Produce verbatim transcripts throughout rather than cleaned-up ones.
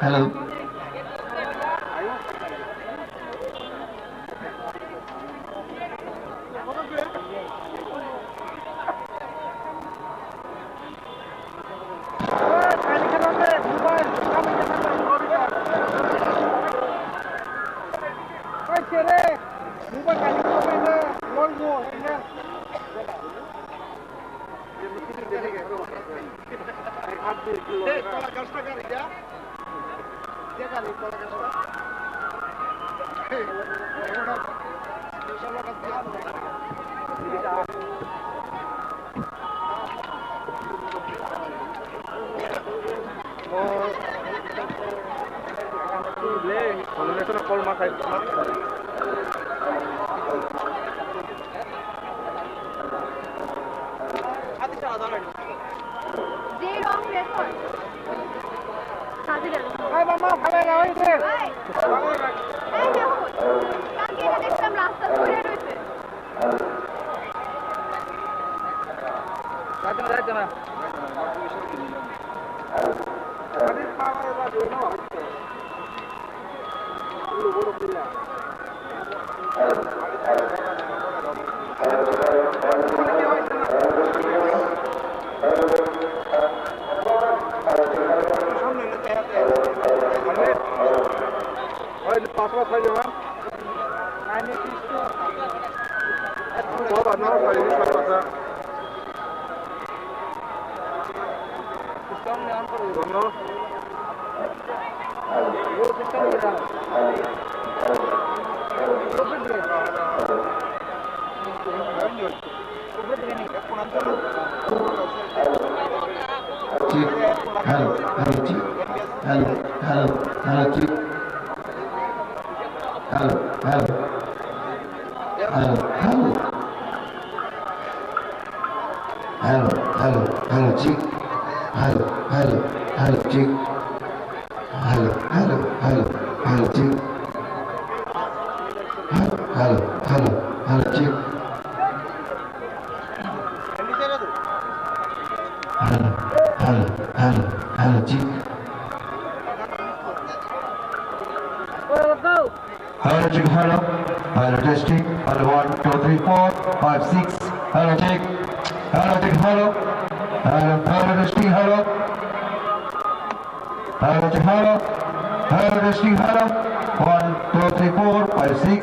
Hello. এই মামা, ভালো না, ওই যে। এই, এই দেখুন, কালকে এটা দেখলাম রাস্তা ধরে রয়েছে। যাইতো না, যাইতো না। Check. Hello, hello, check. Hello, hello, hello, check. Hello, hello. Hello, hello. Hello, hello, hello, check. Hello, hello, hello, check. Hello, hello, hello, hello, check. Hello, hello, hello, hello, check. Hello, hello, hello, hello, check. Hello, check, hello. Hello, testing. Hello, one, two, three, four, five, six. Hello, check. Hello, check, hello. Hello, hello, testing, hello. Hello, check, hello. Hello, testing, hello. One, two, three, four, five, six.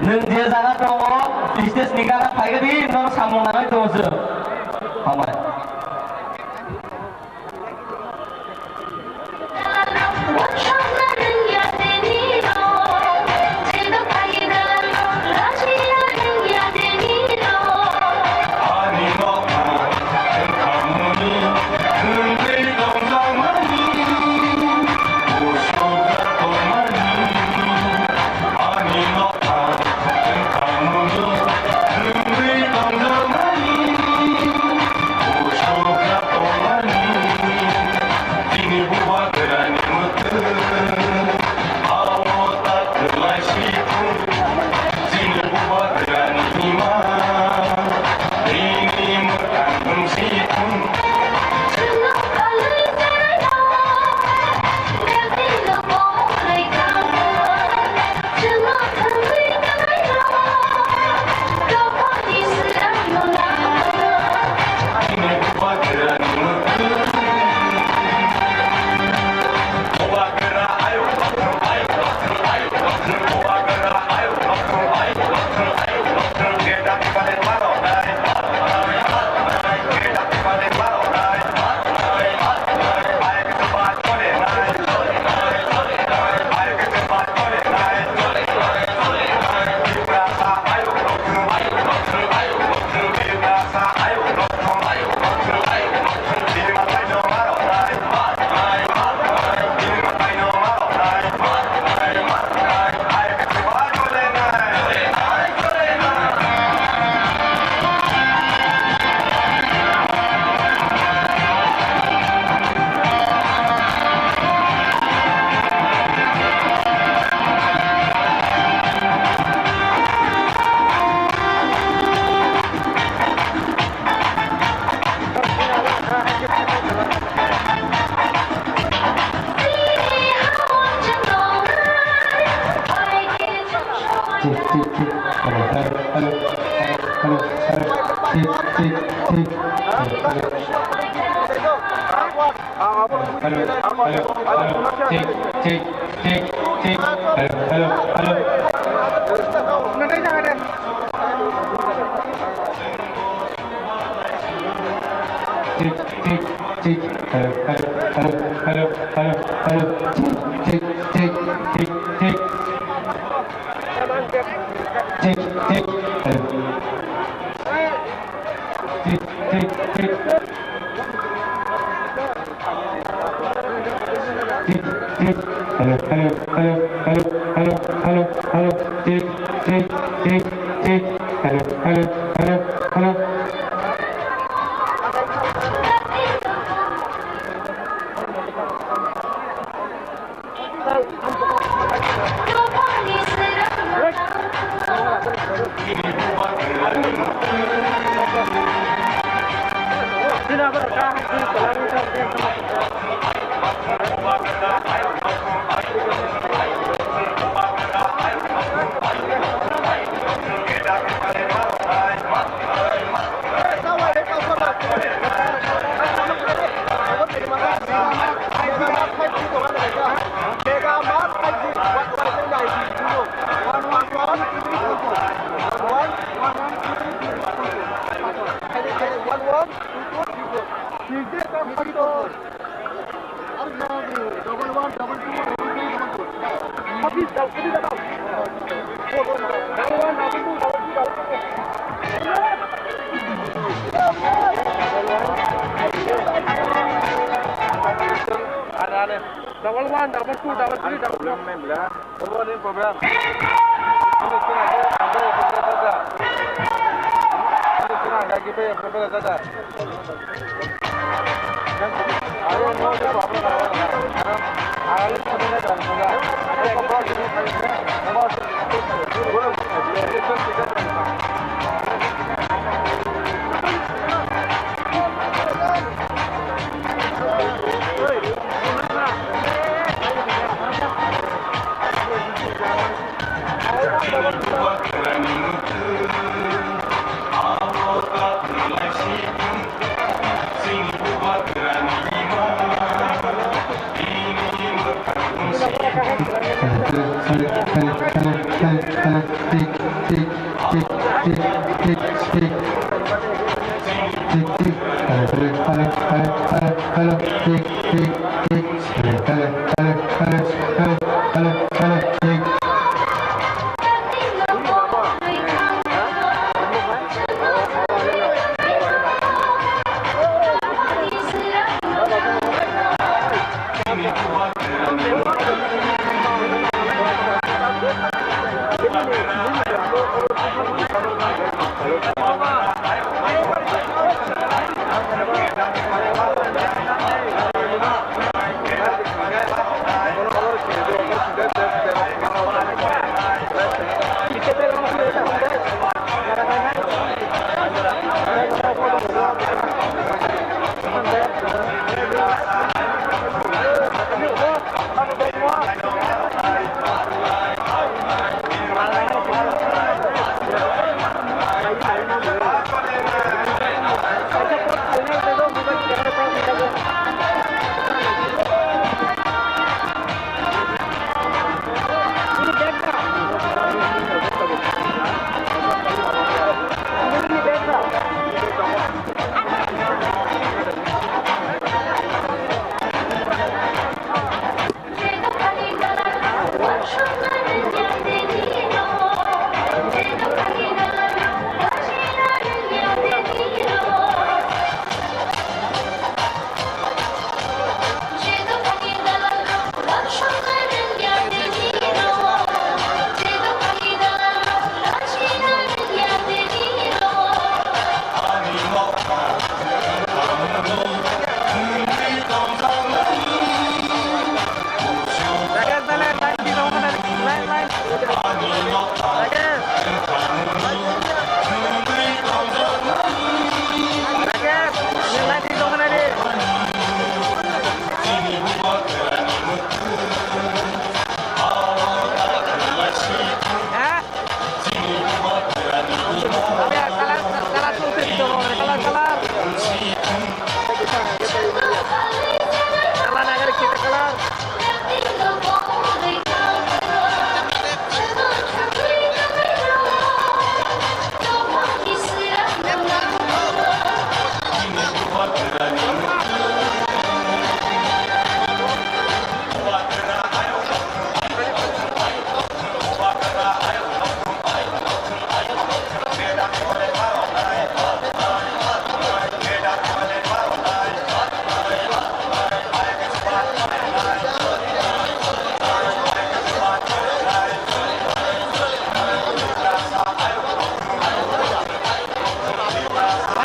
Nwng je jaga tongo, stage ni gana phaikhe di, nono samung nangwi tongo chwng. Hambai. Tik, tik, tik. Hello, hello, hello, hello, hello. Tik, tik, tik. Hello, hello. Hello, hello, hello. Tik, tik, tik, tik. Hello, hello, hello. Tik, tik, tik. Hello, hello, hello, hello, hello. Tik, tik, tik, tik, tik. Tik, tik, hello. Tik, tik, tik. Tik, tik, hello, hello, hello, hello, hello, hello, hello. Tik, tik, tik, tik. Hello, hello, hello, hello. Double one, double two, double three, double four. Problem. Ini sini aja, ada yang berbeda saja. Ini sini aja, kita yang berbeda saja. Tik, tik, tik, tik, tik. Tik, tik. Hello, hello, hello, hello, hello, hello. Tik, tik, tik. Hello, hello, hello, hello, hello, hello, tik.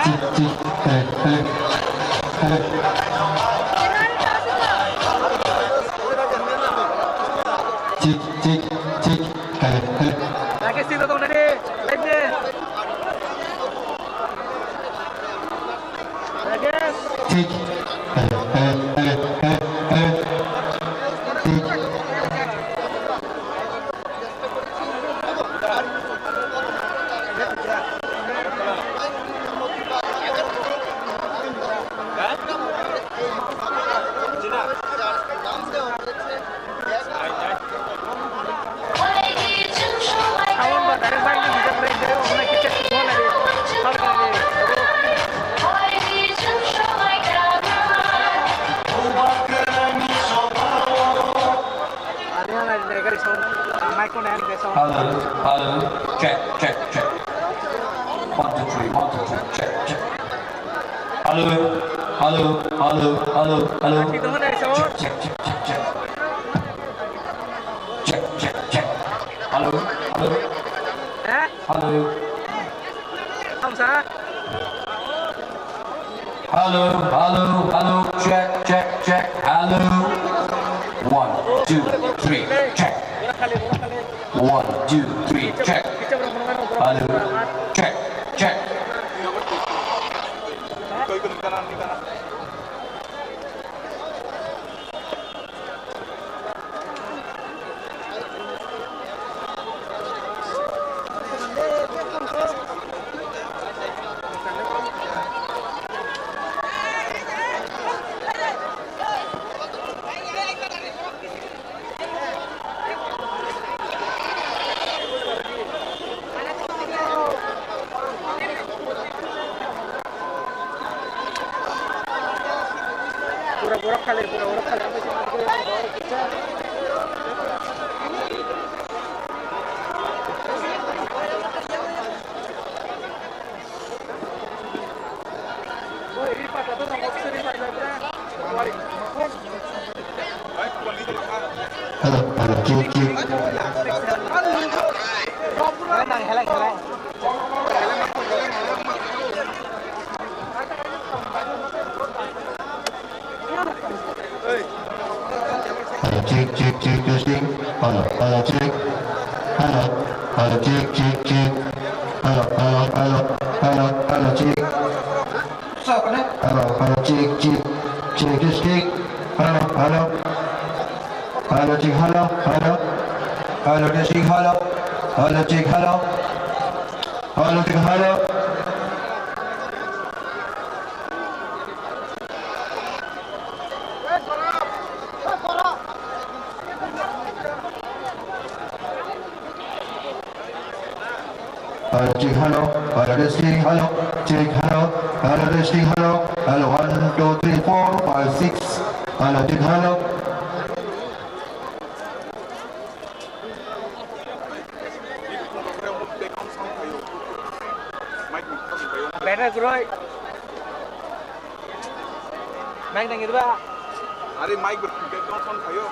Tik, tik, hello, hello, hello. Tik, tik, tik, hello, hello. Rakesh, tik tong nadi, live ni. Rakesh. Tik, hello, hello, hello, hello, hello. Tik. Hello, hello, check, check, check. One, two, three, one, two, three, check, check. Hello, hello, hello, hello, hello. Check, check, check, check, check. Check, check, check. Hello, hello. Eh? Hello. Hamsa. Hello, hello, hello, check, check, check, hello. One, two, three, check. One, two, three, check. Hello, check, check. Hello, hello, check, check. Hello, check, check, check, testing. Hello, hello, check. Hello, hello, check, check, check. Hello, hello, hello, hello, hello, check. Hello, hello, check, check, check, testing. Hello, hello. Hello, check, hello, hello. Hello, testing, hello. Hello, check, hello. Hello, check, hello. Hello, check, hello. Hello, testing, hello. Check, hello. Hello, testing, hello. Hello, one, two, three, four, five, six. Hello, check, hello. Better, bro. Mic nang ba? Are mic background sound khayo.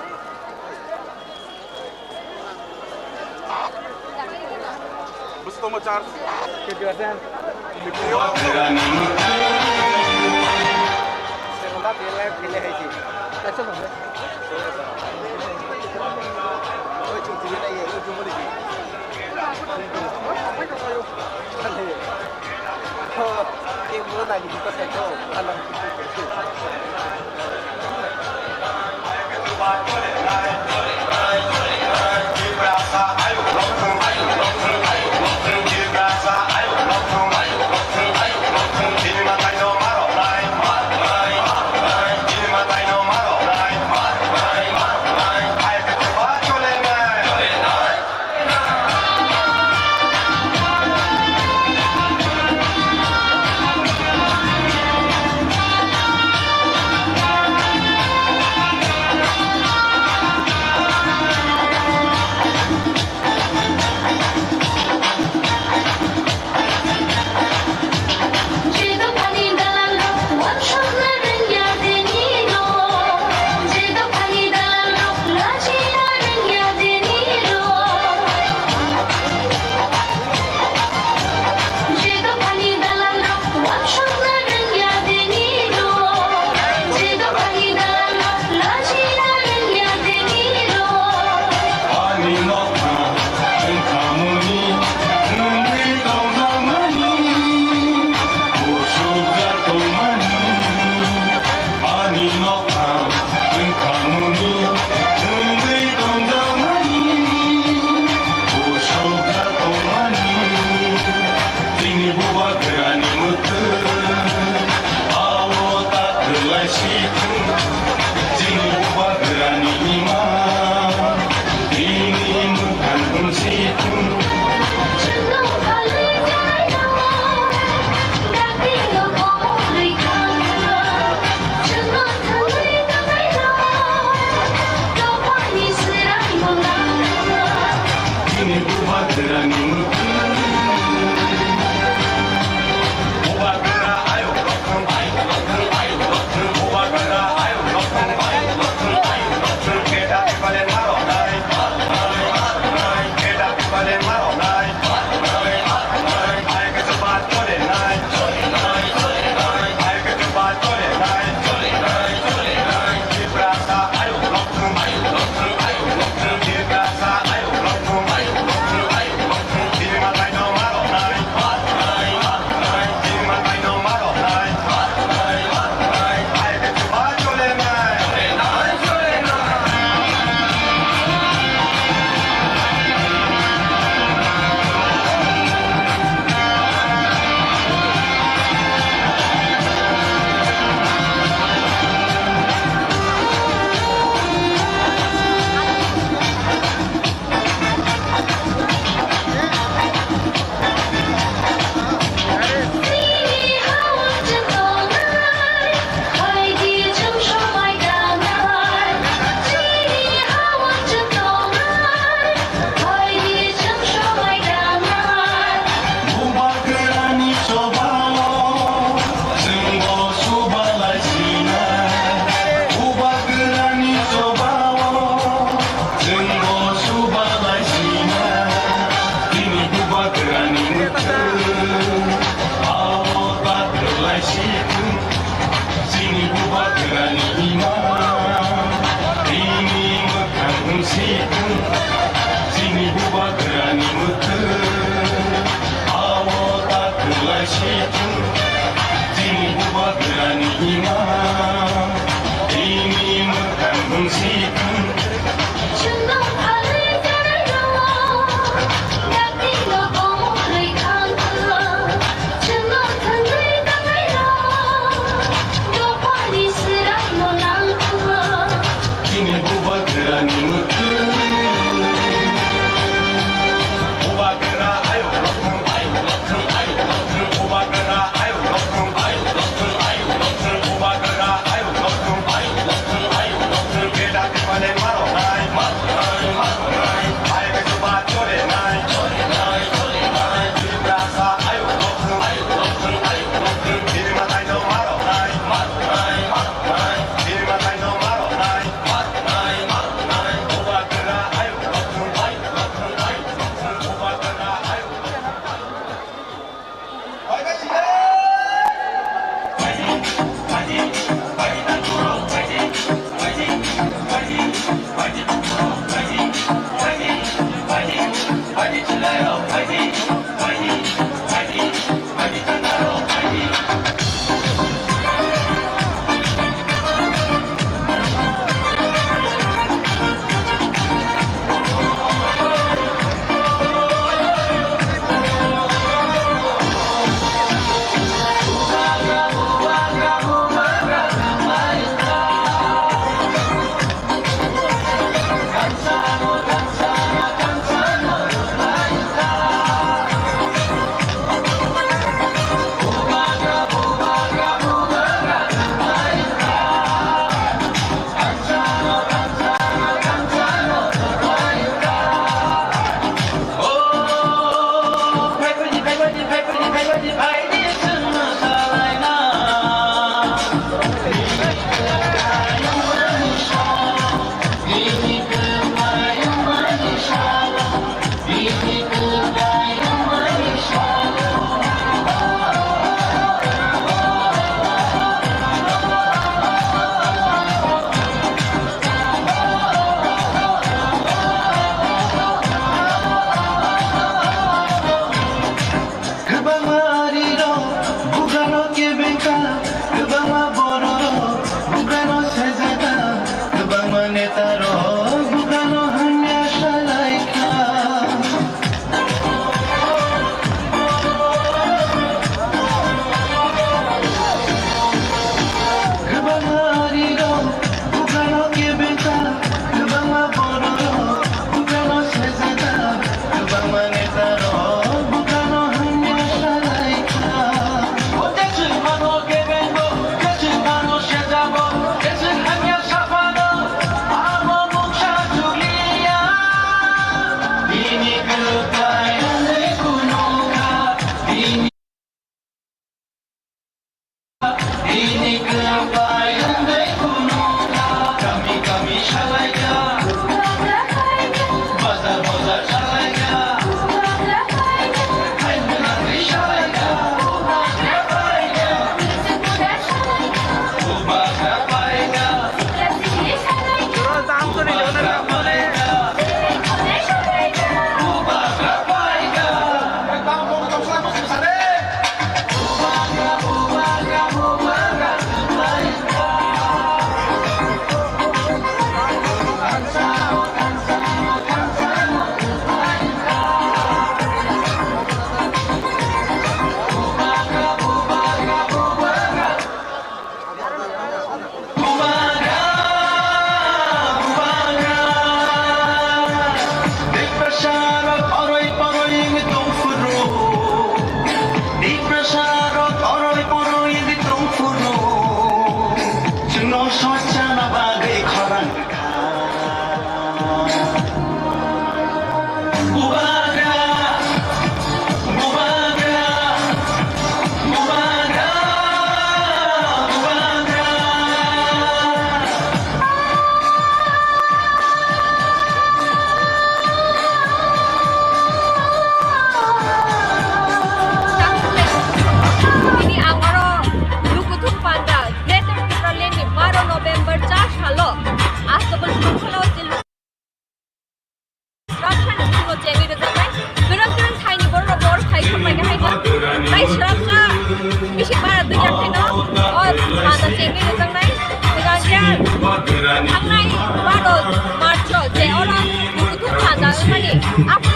Busto mo charge. Fifty percent. Fifty. Tini bubagrani ima, tini mwkhang bwng si thung. Chini bubagrani mwkhwng. Bubagra ayuk lothwng, ayuk lothwng, ayuk lothwng. Bubagra ayuk lothwng, ayuk lothwng, ayuk lothwng. Bubagra ayuk lothwng, ayuk lothwng, ayuk lothwng. Beda tipale maroknai, maroknai, maroknai. Bai bai chuba cholenai, cholenai, cholenai. Tiprasa ayuk lothwng, ayuk lothwng, ayuk lothwng. Bini matai no maroknai, maroknai, maroknai. Bini matai no maroknai. Kwbangma arirok bugrano kebengkha, kwbangma bororok bugrano sejata, kwbangma netarok bugrano hamya salaikha. Kwbangma arirok bugrano kebengkha, kwbangma bororok bugrano sejata, kwbangma netarok bugrano hamya salai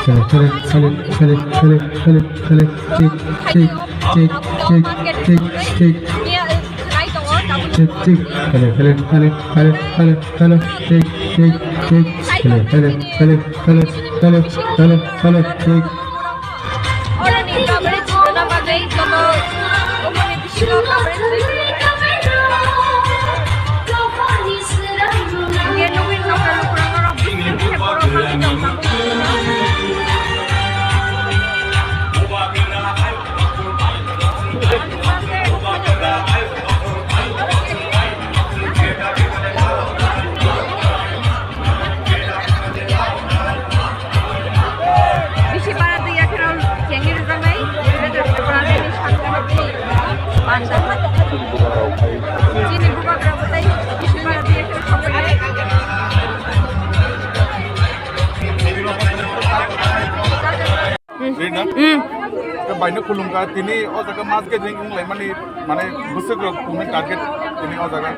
Hello, hello, hello, hello, hello, hello, hello, check, check, check, check, check, check, check, check, hello, hello, hello, hello, hello, hello, check, check, check, hello, hello, hello, hello, hello, hello, hello, check. Oroni coverage rwna bagwi joto umani bisingo coverage rwna bagwi. Hingke nugwi nokha lukurok norok bisingo khe borok bagwi tongkha. Bisi bara twi yakheno chengwi rwjaknai, Greater Tipralandni sakno tei panda. Chini bubagra bwtai bisi bara twi yakheno sokphainai. Rina? Hmm. Khe baino khulumkha, tini o jaga mass gathering wnglaimani, mane, bwswk rok tongmani target tini o jaga.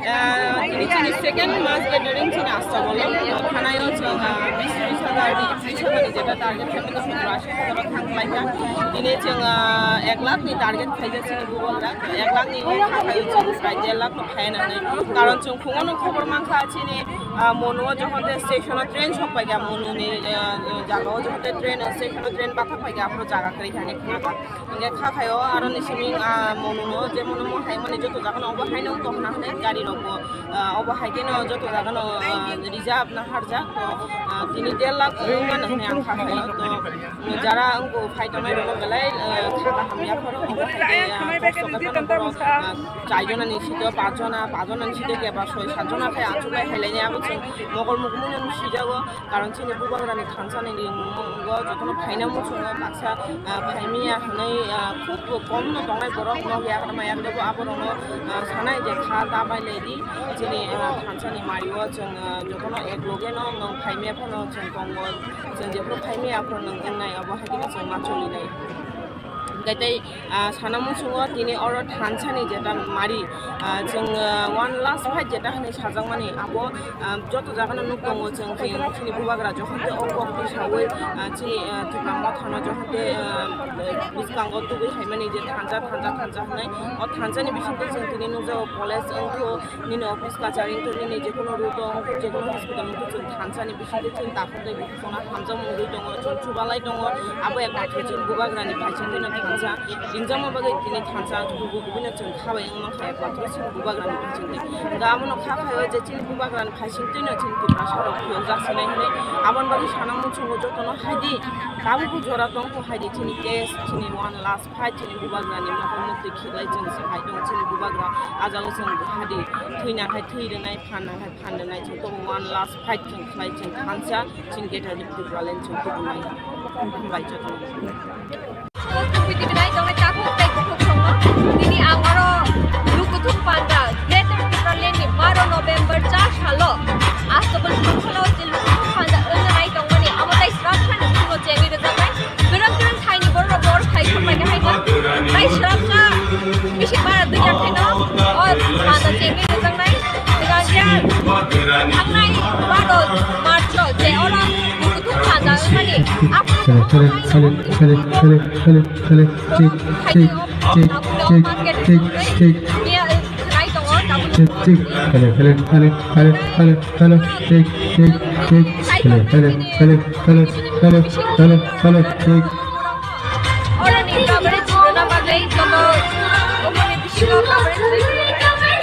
Ah, tini chini second mass gathering chini Astabolo. Thanaio chwng, ah, bis, bis hajar ni, bis hajar ni jeta target khe mani chwng ashi hajar thang khlaikha. Tini chwng, ah, ek lakh ni target khaijak chini bubagra. Ek lakh ni o kha khaio chwng prai der lakh no phai nangnai. Karon chwng phungo no khobor mankha chini, ah, Monu o jokhon te station o train sok paikha, Monu ni, ah, jaga o jokhon te train, station o train bathak paikha, aphuru jaga kwrwi kha hinwi khna kha. Hingke kha khaio aro ni simi, ah, Monu no je Monu mo hai mani joto jaga no obo hai no tong na hinwi gari rok bo, ah, obo hai khe no joto jaga no, ah, reserve na harjak to, ah, tini der lakh wng mano hinwi ang kha khaio to. Jara wngkha phai tongnai rokno belai, eh, kha kaham yapharo, obo hai khe, ah, kosto khe phano borok, ah, char jona ni side o, pach jona, pach jona ni side o keba soi sat jona khe achuk bai hai lainai, abo chwng mokol mukumui no nusijago, karon chini bubagra ni thansa ni ring o jotono phaina muchungo baksa, ah, phaimiya hinui, ah, khub kom no tongnai borok, nok yagra ma yagra bo abo rokno, ah, sanai je kha ta bai lai di, chini, ah, thansa ni mari o chwng, ah, jotono ek loge no nwng phaimiya phano chwng tongo. Chwng jephuru phaimaya aphuru nwng wngnai, abo hai kheno chwng ma cholinai. Hingke tei, ah, sana muchungo tini oro thansa ni jeta mari, ah, chwng, ah, one last fight jeta hinui sajakmani, abo, ah, joto jagano nuk tongo chwng, chini, chini bubagra jokhon tei o kok tisaui, ah, chini, ah, Tipra Mothano jokhon tei, ah, bwskango tubui haimani je thansa, thansa, thansa hinui, o thansani bisingtwi chwng tini nukjago college wngkhu, nini office kachari wngkhu, nini jekono road o wngkhu, jekono hospital wngkhu, chwng thansani bisingtwi chwng takhuk tei Chwngno hamjakmung wngwi tongo, chwng chubalai tongo, abo ekmatro chini bubagrani phaisingtwino thansa, ringjakma bagwi tini thansa, kubui kubuino chwng khabai wngmang kha ekmatro chini bubagrani phaisingtwi. Hwnkhe abono kha khaio je chini bubagrani phaisingtwino chini Tiprasarok phiyokjak sinai hwnwi, aboni bagwi sana muchungo jotono haidi, tabukbo jora tongkho haidi chini case, chini one last fight, chini bubagrani mokol muktwi khiklai chwng se hai tongo chini bubagra, ah jaga chwng haidi thwina khai thwi rwnai, phan nang khai phan rwnai, chwng tobo one last fight chwng khlai chwng thansa, chini Greater Tipraland chwng tubunai. Hambai jotono. Tubui tubinai tongnai takhuk tei bukhuk songno. Tini ang oro Lukuthum Panda, Greater Tipraland ni baro November cha salo Astabol Khumsalo je Lukuthum Panda wngna nai tongmani, amo tai srapsani bisingo chengwi rwjaknai. Kwrwng kwrwng thaini borok bor khai khurmai khe hai kha. Tai srapsa bisi bara dui jak khaino o panda chengwi rwjaknai. Hingkha khe thangnai baro March o je oro Lukuthum Panda wngmani. Aphuru Hello, hello, hello, hello, hello, hello, hello, check, check, check, check, check, check, check. Miya, eh, khlai tongo, tabuk. Check, check. Hello, hello, hello, hello, hello, hello. Check, check, check. Hello, hello, hello, hello, hello, hello, hello. Check. Oroni coverage rwna bagwi joto umani bisingo coverage rwna bagwi.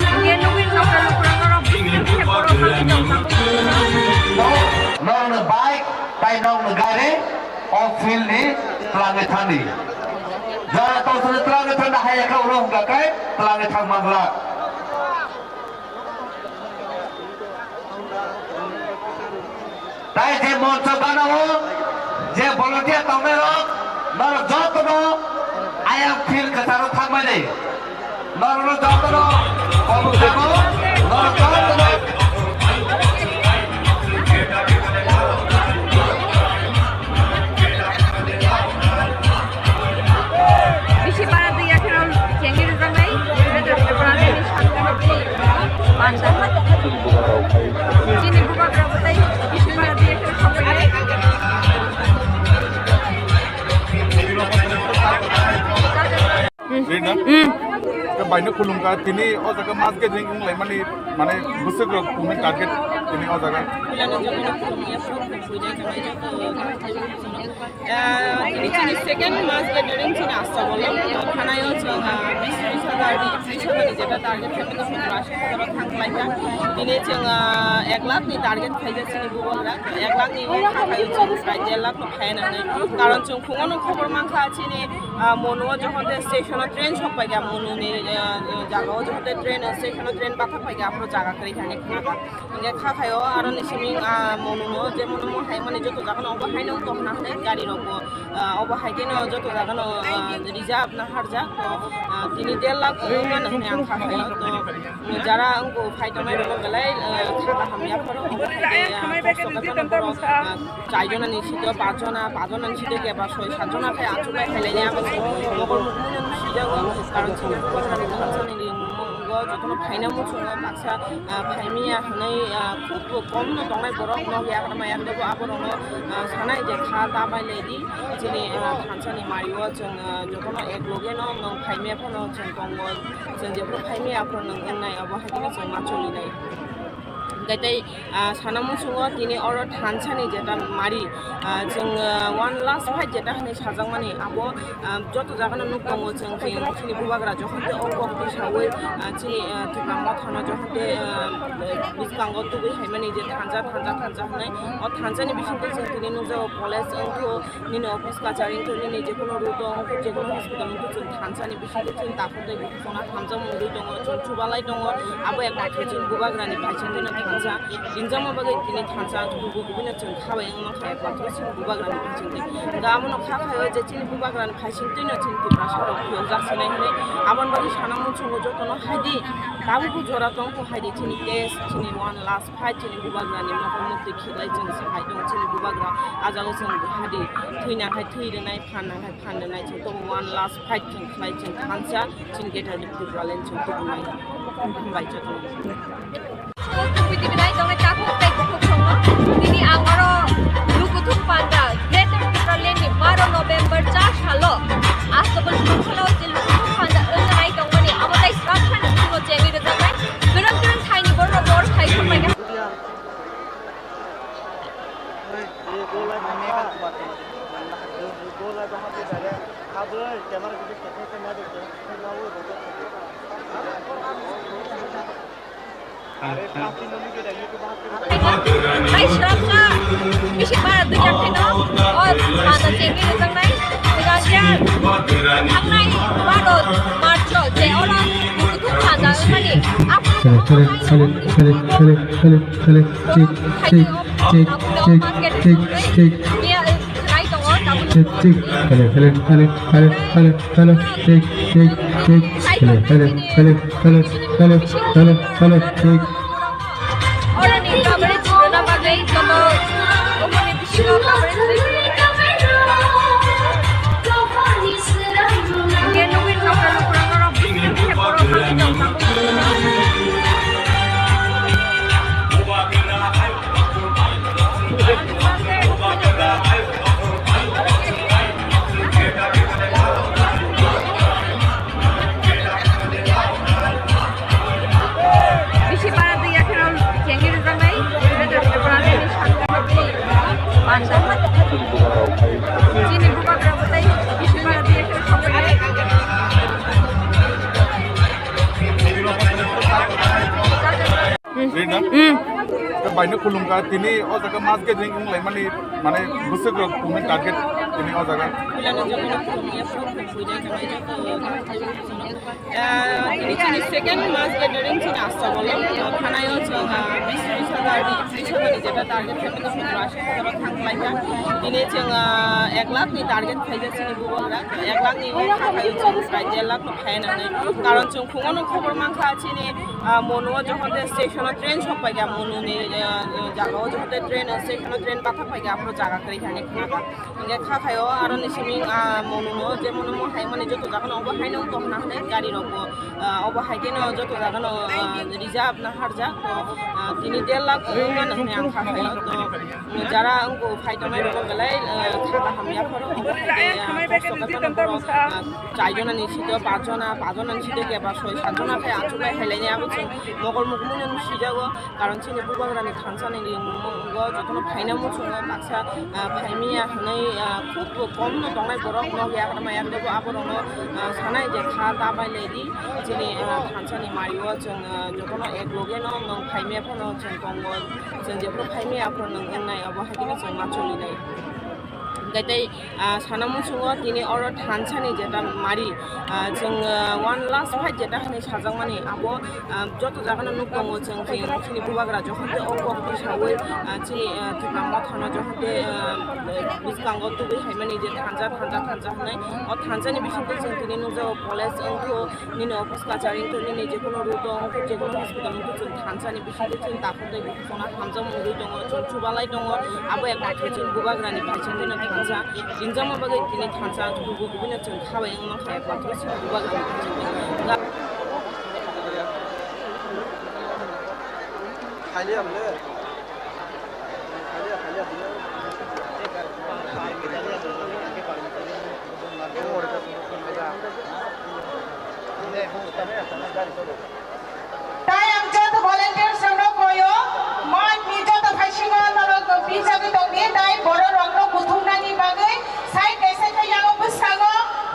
Hingke nugwi nokha lukurok norok bisingo khe borok bagwi tongkha. Norokno bike, tai norokno gari. O field ni twlangwi thangdi. Jara tongthokni twlangwi thangdi, hai yakha ulo hwnka khe twlangwi thang mangla. Tai je moncho gana o je volunteer tongnai rok, norok jotono ayang field kwcharo thangmani. Norokno jotono kobok jago, norok jotono. Bisi bara twi yakheno chengwi rwjaknai, Greater Tipraland ni sakno tei Paino khulumkha tini o jaga mass gathering wnglaimani, mane bwswk rok tongmani target tini o jaga. Ah, tini chini second mass gathering chini Astabolo. Thanaio chwng, ah, bis bis hajar ni, tris hajar ni jeta target khaimani, chwng chwrashi hajar o thang khlaikha. Tini chwng, ah, ek lakh ni target khaijak chini bubagra. Ek lakh ni wngkha khaio chwng prai der lakh no khaina hinwi. Karon chwng phungo no khobor mankha chini, ah, Monu o jokhon de station o train sok paikha, Monu ni, ah, jaga o jokhon de train, station o train bathak paikha, aphuru jaga kwrwi thani khna kha. Hingke kha khaio aro ni simi, ah, Monu no, je Monu mo hai mani joto jaga no obo hai no tong na hwnwi gari rok bo, ah, obo hai khe no joto jaga no, ah, reserve na harjak. To, ah, tini der lakh wngmano hwnwi ang kha khaio. To, jara wngkha phai tongnai rok belai, ah, kha kaham yapharo obo hai khe, ah, kok soka phano borok, ah, chai jona ni site, pach jona, pach jona ni site keba soi sat jona khe achuk lai khailai ya, abo se mokol mukmui no sijago, karon chini bubagra ni thansa ni ring. Bo jotono phaina muchungo baksa, ah, phaimiya hwnwi, ah, khub kom no tongnai borok, nokya hwnma ya, tebo aborokno, ah, sanai je kha ta bai lai di, chini, ah, thansa ni mario chwng, ah, jotono ek loge no nwng phaimiya phano chwng tongo, chwng jephru phaimiya aphuru nwng wngnai, abo hai kheno chwng ma choli nai. Hingke tei, ah, sana muchungo tini oro thansa ni jeta mari, ah, chwng, ah, one last fight jeta hwnwi sajakmani abo, ah, joto jaga no nuk tongo chwng, chini, chini bubagra jokhon tei o kok tisaui, ah, chini, ah, Tipra Motha no jokhon tei, ah, bwskango tubui hai mani je thansa, thansa, thansa hwnwi. O thansa ni bising tei chwng tini nukjago college wngkhu, nini office kachari wngkhu, nini jekono road o wngkhu, jekono hospital wngkhu, chwng thansa ni bising tei chwng takhuk tei Khona thansa mungwi tongo, chwng chubalai tongo, abo ekmatro chini bubagrani phaisingtwino thansa. Ringjama bagwi tini thansa, kubui kubuino chwng khabai wngma kha ekmatro chini bubagrani phaisingtwi. Hwnkhe abono kha khaio je chini bubagrani phaisingtwino chini Tiprasa rok phiyokjak sinai hinwi. Aboni bagwi sana muchungo jotono haidi, tabukbo jora tongkho haidi chini case, chini one last fight, chini bubagrani mokol mukti khiklai chwng sai tongo, chini bubagra ah jaga chwng haidi thwina khai thwi rwnai, phan nang khai phan rwnai, chwng tobo one last fight chwng khlai chwng thansa, chini Greater Tipraland chwng tubunai. Hambai jotono. Tubui tubinai tongnai takhuk tei bukhuk songno. Tini ang oro Lukuthum Panda, Greater Tipraland ni baro November cha salo Astabol Mungkhalo je Lukuthum Panda wngnai tongmani, abo tei srapsani bisingo chengwi rwjaknai. Kwrwng kwrwng thaini borok bor khai thumbai kha. Hai srapsa bisi bara dui jak kheno o mano chengwi rwjaknai. Hingkhe thangnai baro March o je oro Bukuthum Panda wngmani. Hello, hello, hello, hello, hello, hello, hello, check, check, check, check, check, check, check. Check, check. Hello, hello, hello, hello, hello, hello. Check, check, check. Hello, hello, hello, hello, hello, hello, hello. Check. Bisi bara dui yakheno chengwi rwjaknai, bini sakni panda. Chini bubagra bwtai bisi bara dui yakheno sokbainai. Rina? Hmm. Tei baino khulumkha, tini o jaga mass gathering wnglaimani, mane bwswk rok tongmani target tini o jaga. Ah, tini chini second mass gathering chini Astabolo. Thanaio chwng, ah, bis, bis hajar ni, tris hajar ni jeta target khaimani, chwng chwrashi hajar o thang khlaikha. Tini chwng, ah, ek lakh ni target khaijak chini bubagra. Ek lakh ni wngkha khaio chwng prai der lakh no phaiya nangnai. Karon chwng phungo no khobor mankha chini, ah, Monu o jokhon de station o train sok paikha, Monu ni, ah, jaga o jokhon de train, station o train bathak paikha, aphuru jaga kwrwi thani khna kha. Hingkhe kha Hayo, aro ni simi, ah, mono no, je mono mo hai mani joto jaga no obo hai no tong na hwnwi gari rok bo, ah, obo hai khe no joto jaga no, ah, reserve na harjak to, ah, tini der lakh wng mano hwnwi ang kha khayo. To, jara wngko phai tongnai rok belai, ah, kha kaham ya pharo obo hai khe, ah, kosto khe phano borok, ah, chai jona ni sito, pach jona, pach jona ni sito khe ba soi sat jona khe achuk bai hai lai ni abo chwng mokol mukmui no sijago. Karon chini bubagrani thansa ni ring mungo jotono phaina muchungo baksa, ah, phaimiya hwnwi, ah, khub kom no tongnai borok nokya hwnma yakdebo aborokno, ah, sanai je kha ta bai lai di chini, ah, thansa ni mario chwng, ah, jotono ek loge no nwng phaimiya phano chwng tongo chwng jephuru phaimiya aphuru nwng wngnai obo hai khe chwng ma choli nai. Hwnkhe tei, ah, sana muchungo tini oro thansa ni jeta mari, ah, chwng, ah, one last fight jeta hwnwi sajakmani abo, ah, joto jagano nuk tongo chwng, chini, chini bubagra jokhon tei o kok twi saui, ah, chini, ah, Tipra Mothano jokhon tei, ah, bwskango tubui haimani je thansa, thansa, thansa hwnwi. O thansa ni bisingtwi chwng tini nukjago college wngkhu, nini office kachari wngkhu, nini jekono road o wngkhu, jekono hospital wngkhu, chwng thansa ni bisingtwi chwng takhuk tei Chwngno hamjakmung wngwi tongo, chwng chubalai tongo, abo ekmatro chini bubagrani phaisingtwino thansa, ringjama bagwi tini thansa kubui kubuino chwng khabai wngma kha ekmatro chini bubagrani phaisingtwino. Tai ang joto volunteers rokno koyo, mart ni joto phaisingo norok bijagwi tongdi, tai borok rokno kuthumnani bagwi side by side khe yango bwskango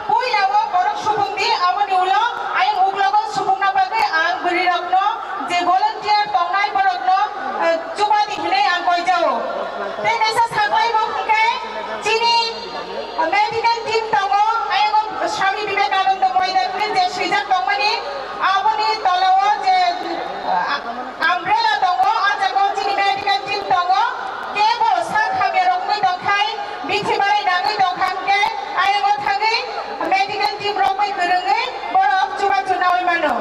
puila o borok supungdi, aboni ulo ayang uklogo supungna bagwi ang bwrwi rokno je volunteer tongnai borokno, eh, chubadi hinwi ang koijao. Tei kaisa saklai bo hwnkhe chini medical team tongo, ayang Swami Vivekananda Moidan hwnwi je swijak tongmani, aboni tolao je, ah, umbrella tongo, ah jaga o chini medical team tongo, kebo sak hamya rok wngwi tongkhai, bithi barai nangwi tongkha hwnkhe, ayang o thangwi medical team rok bai kwrwngwi borok chubachu naui mano.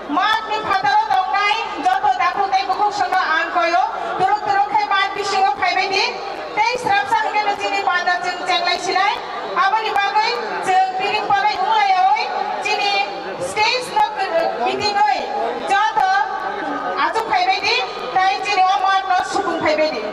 Mart ni phataro tongnai joto takhuk tei bukhuk songno ang koyo, turuk turuk khe mart bisingo phaibai di. Tei srapsa hwnkhe no chini panda chwng chenglai sinai. Aboni bagwi chwng piring palai wnglayaui chini stage no kitingwi joto achuk phaibai di, tei chini o mart no supung phaibai di.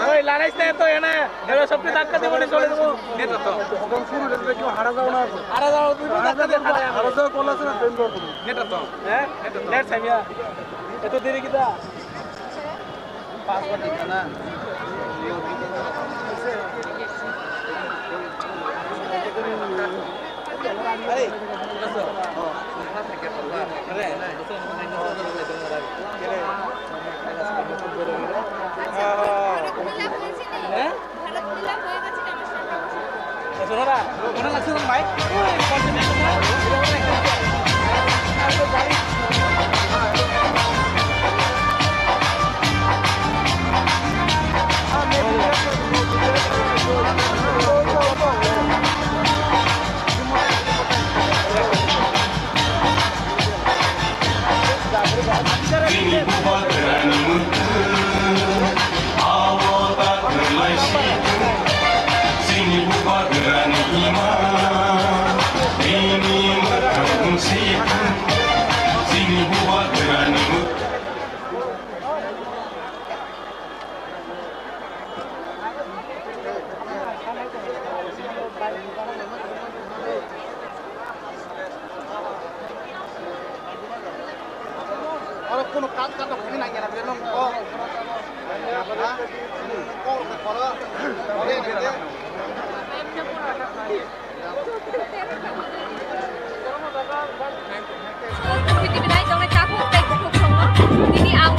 Oye, la raíz de esto, ya na. Pero sab ke dhakka de bole chole debo. Net to. Harazao, tuibo dhakka de, harazao. Net to. Eh? Net to. Net samya. Eto deri kita. Password dikha na. Chini bubagrani mwkhwtwng, abo ta kwlai si thung. Chini bubagrani ima, bini mwkhwtwng si thung. Chini bubagrani mwkhwtwng. Oro kono kat kat rok phani nai gana bile nong ko. Ha? Ko ko ko. Pwrwitwi belai tongnai takhuk tei bukhuk songno. Nini ang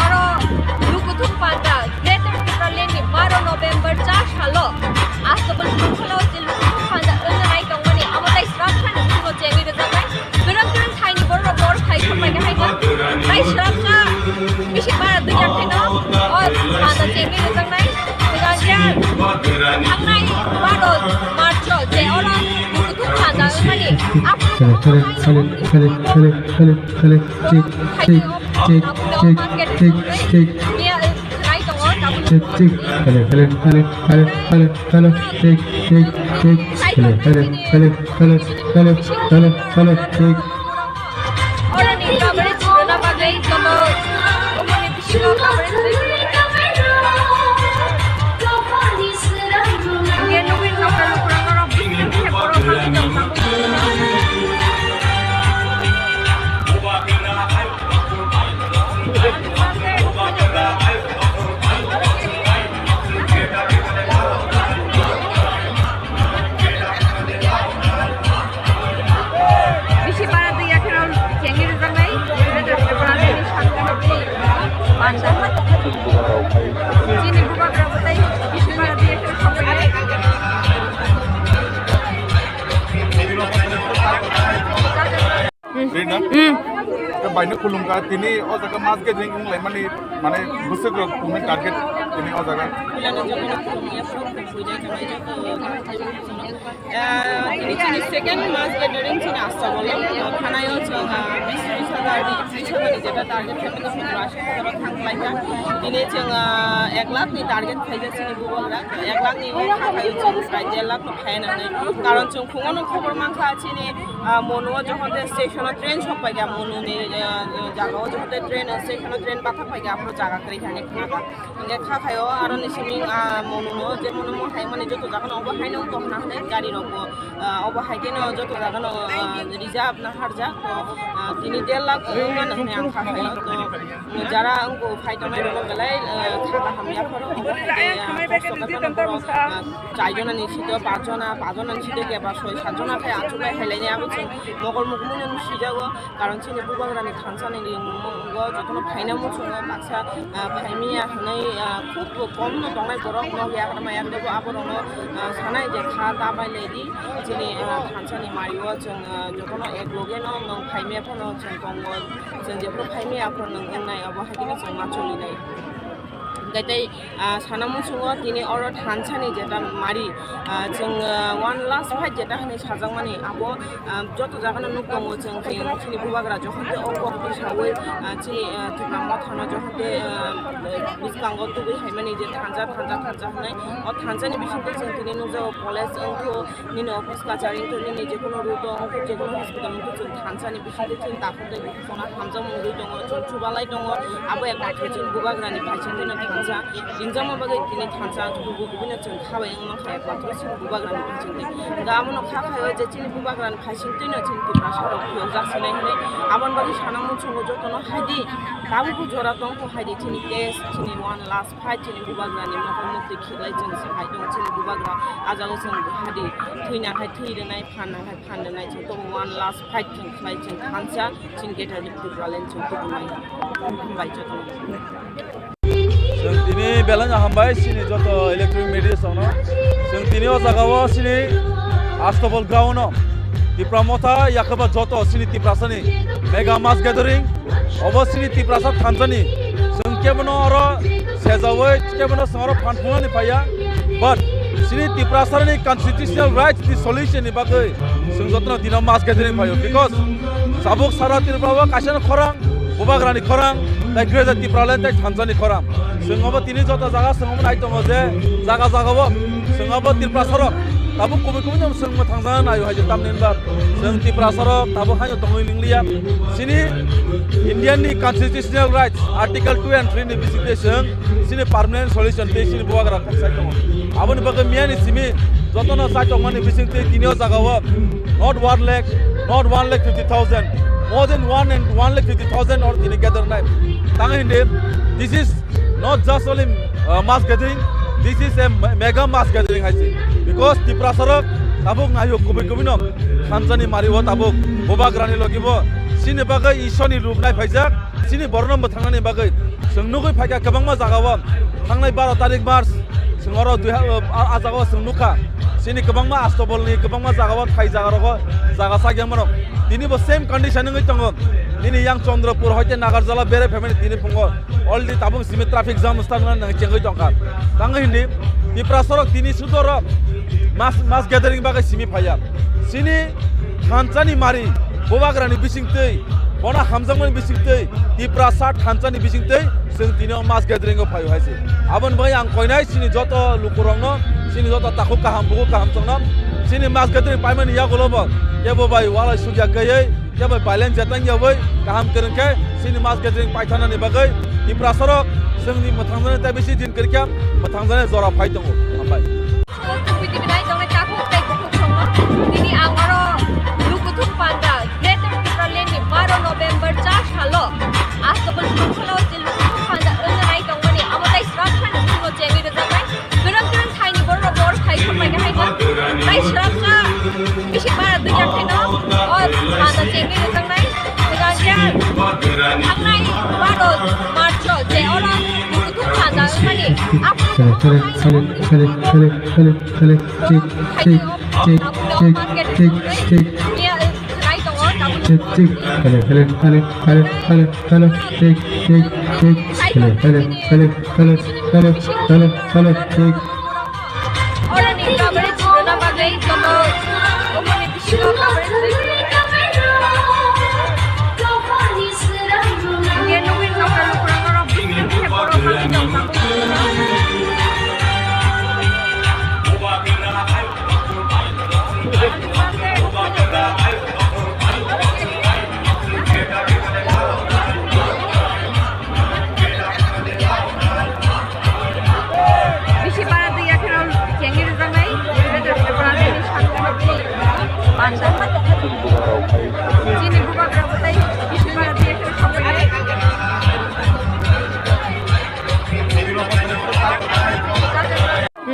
Thangnai baro March o je oro bukuthung panda wngmani, aphuru Hello, hello, hello, hello, hello, hello, hello, check, check, check, check, check, check. Check, check. Hello, hello, hello, hello, hello, hello, check, check, check. Hello, hello, hello, hello, hello, hello, hello, check. Oroni coverage rwna bagwi joto umorni bisingo coverage rwna bagwi. Hingke nugwi nokra lukurok norok bising khe borok bagwi tongthok. Bisi para twi yakheno chengwi rwjaknai, rwjak rwjak para twi ni sakno twi panda. Chini bubagra bwtai bisi para twi yakheno sokphainai. Rina? Hmm. Ke baino khulumkha, tini o jaga mass gathering wnglaimani, mane, bwswk rok tongmani target tini o jaga. Ah, tini chini second mass gathering chini Astabolo, ah, thanaio chwng, ah, bis, bis hajar ni, tris hajar ni jeta target khaimani, chwng ashi hajar o thang khlaikha. Tini chwng, ah, ek lakh ni target khaijak chini bubagra, ek lakh ni kha khaio chwng prai der lakh no phai nangnai. Karon chwng phungo no khobor mankha chini, ah, Monu o jokhon de station o train sok paikha, Monu ni, ah, jaga o jokhon de train, station o train bathak paikha, aphuru jaga kwrwi thani khna kha. Hingke kha khaio aro ni simi, ah, Monu no je Monu mo hai mani joto jaga no obo hai no tong na hwnwi gari rok bo, ah, obo hai khe no joto jaga no, ah, reserve na harjak to, ah, tini der lakh wng mano hwnwi ang kha khaio to, jara wngkho phai tongnai rok no belai, ah, kha kaham yapharo obo hai khe, ah, kosto khe bono borok, ah, char jona ni sito, pach jona, pach jona ni sito keba soi sat jona khe achuk lai hai lainai abo chwng mokol mukumu no sijago. Karon chini bubagrani thansa ni ringmungo jotono phaina muchungo baksa, ah, phaimiya hwnwi, ah, khub kom no tongnai borok nokya kwrwngma yakdebo aborokno, ah, sanai je kha ta bai lai di chini, ah, thansa ni mario chwng, ah, jotono ek loge no nwng phaimiya phano chwng tongo chwng jephuru phaimiya aphuru nwng wngnai obo hai khe chwng ma choli nai. Hingke tei, ah, sana muchungo tini oro thansani jeta mari, ah, chwng, ah, one last fight jeta hinui sajakmani abo, ah, joto jagano nuk tongo chwng, chwng chini bubagra jokhon tei o kok twi saui, ah, chini, ah, Tipra Mothano jokhon tei, ah, bwskango tubui haimani je thansa, thansa, thansa hinui o thansani bisingtwi chwng tini nukjago college wngkhu. Nini office kachari wngkha, nini jekono road o wngkha, jekono hospital wngkha, chwng thansa ni bisingo chwng takhuk tei bukhuk songna hamjakmung rwi tongo, chwng chubalai tongo. Abo ekmatro chwng bubagrani phaisingtwino thansa ringjama bagwi tini thansa kubui kubui no chwng khabai wngmankha, ekmatro chwng bubagrani phaisingtwi. Hwnkhe abono kha khaio je chini bubagrani phaisingtwino chini Tiprasa rok phiyokjak sinai hinwi. Aboni bagwi sana muchungo jotono haidi tabukbo jora tongkho, haidi chini case, chini one last fight, chini bubagrani mokol muktwi khiklai chwng se hai tongo, chini bubagra. Ah jaga chwng hadi thwina khai thwi rwnai, phan nang khai phan rwnai, chwng tobo one last fight chwng khlai chwng thansa, chini Greater Tipraland chwng tubunai. Hambai jotono. Chwng tini belai no hambai chini joto electronic media rokno. Chwng tini o jaga o chini Astabol ground o Tipra Motha yakhaba joto chini Tiprasani mega mass gathering. Obo chini Tiprasa thansani. Chwng kebono oro sejaui, kebono chwng oro phan phunani phaiya. But chini Tiprasani constitutional rights ni solution ni bagwi chwng jotono dino mass gathering phaio. Because sabuk sara Tripura o kaisa no khorang, bubagrani khorang, tei Greater Tipraland tei thansani khorang. Chwng obo tini joto jaga chwng obo nai tongo je jaga jaga o chwng obo Tiprasa rok tabuk kubui kubui no chwng mwthang jana naio hai je tamni hwnba chwng Tiprasa rok tabuk haino tongwi lingliya. Chini Indian ni constitutional rights article two and three ni bisingtwi chwng chini permanent solution tei chini bubagra kok sai tongo. Aboni bagwi miyani simi jotono sai tongmani bisingtwi tini o jaga o not one lakh, not one lakh fifty thousand, more than one and one lakh fifty thousand or tini gather nai. Tang hindi, this is not just only, uh, mass gathering, this is a me-, mega mass gathering hai se. Because Tiprasa rok tabuk naio kubui kubui no thansani mari o tabuk bubagrani logi bo chini bagwi Ishwar ni rup nai phaijak, chini borok no mwthang nani bagwi chwng nugwi phaikha kwbangma jaga o thangnai baro tarik March. Chwng oro dui ha-, a, a jaga o chwng nukha. Chini kwbangma Astabolni kwbangma jaga o thai jaga rogo jaga chakya mano. Tini bo same condition wngwi tongo. Nini yang Chandrapur hoite Nagarjala bere family tini phungo already tabuk simi traffic jam start wngna nang chengwi tongkha. Tangwi hindi Tiprasa rok tini sudorok mass, mass gathering bagwi simi phaiya. Chini thansa ni mari, bubagra ni bising twi, bono hamjakmani bising twi, Tiprasa thansa ni bising twi, chwng tini o mass gathering o phaio hai se. Aboni bagwi ang koinai chini joto lukurokno, chini joto takhuk kaham, bukhuk kaham chwngno, chini mass gathering paimani yagulo bo kebo bai walai sugya kaiwi, kebo bai violence jatang yawi kaham kwrwng khe chini mass gathering paithanani bagwi Tiprasa rok chwngni mwthangjaknai tei bisi din kwrwikha mwthangjaknai jora phai tongo. Hambai. Tubui tubui nai tongnai takhuk tei bukhuk songno. Tini ang oro Lukuthum Panda, Greater Tipraland ni baro November cha salo Astabul Songkholo je Lukuthum Panda wngna nai tongmani, amo tei srapsani bisingo chengwi rwjaknai. Kwrwng kwrwng thaini borok rok bor khai khormai khe hai kha. Tei srapsa bisi bara dui yak khaino o panda chengwi rwjaknai. Kwrwng khe thangnai baro March o je oro Lukuthum Panda wngmani. Aphuru Hello, hello, hello, hello, hello, hello, check, check, check, check, check, check, check, check, check, hello, hello, hello, hello, hello, hello, check, check, check, hello, hello, hello, hello, hello, hello, hello, check. Oroni coverage rwna bagwi joto umani bisingo coverage rwna bagwi. Hingke nugwi nokha lukurok oro bwswk khe borok bagwi tongkha. Bisi bara twi yakheno chengwi rwjaknai, better pepper ani sakni panda. Chini bubagra bwtai bisi bara twi yakheno sokbainai.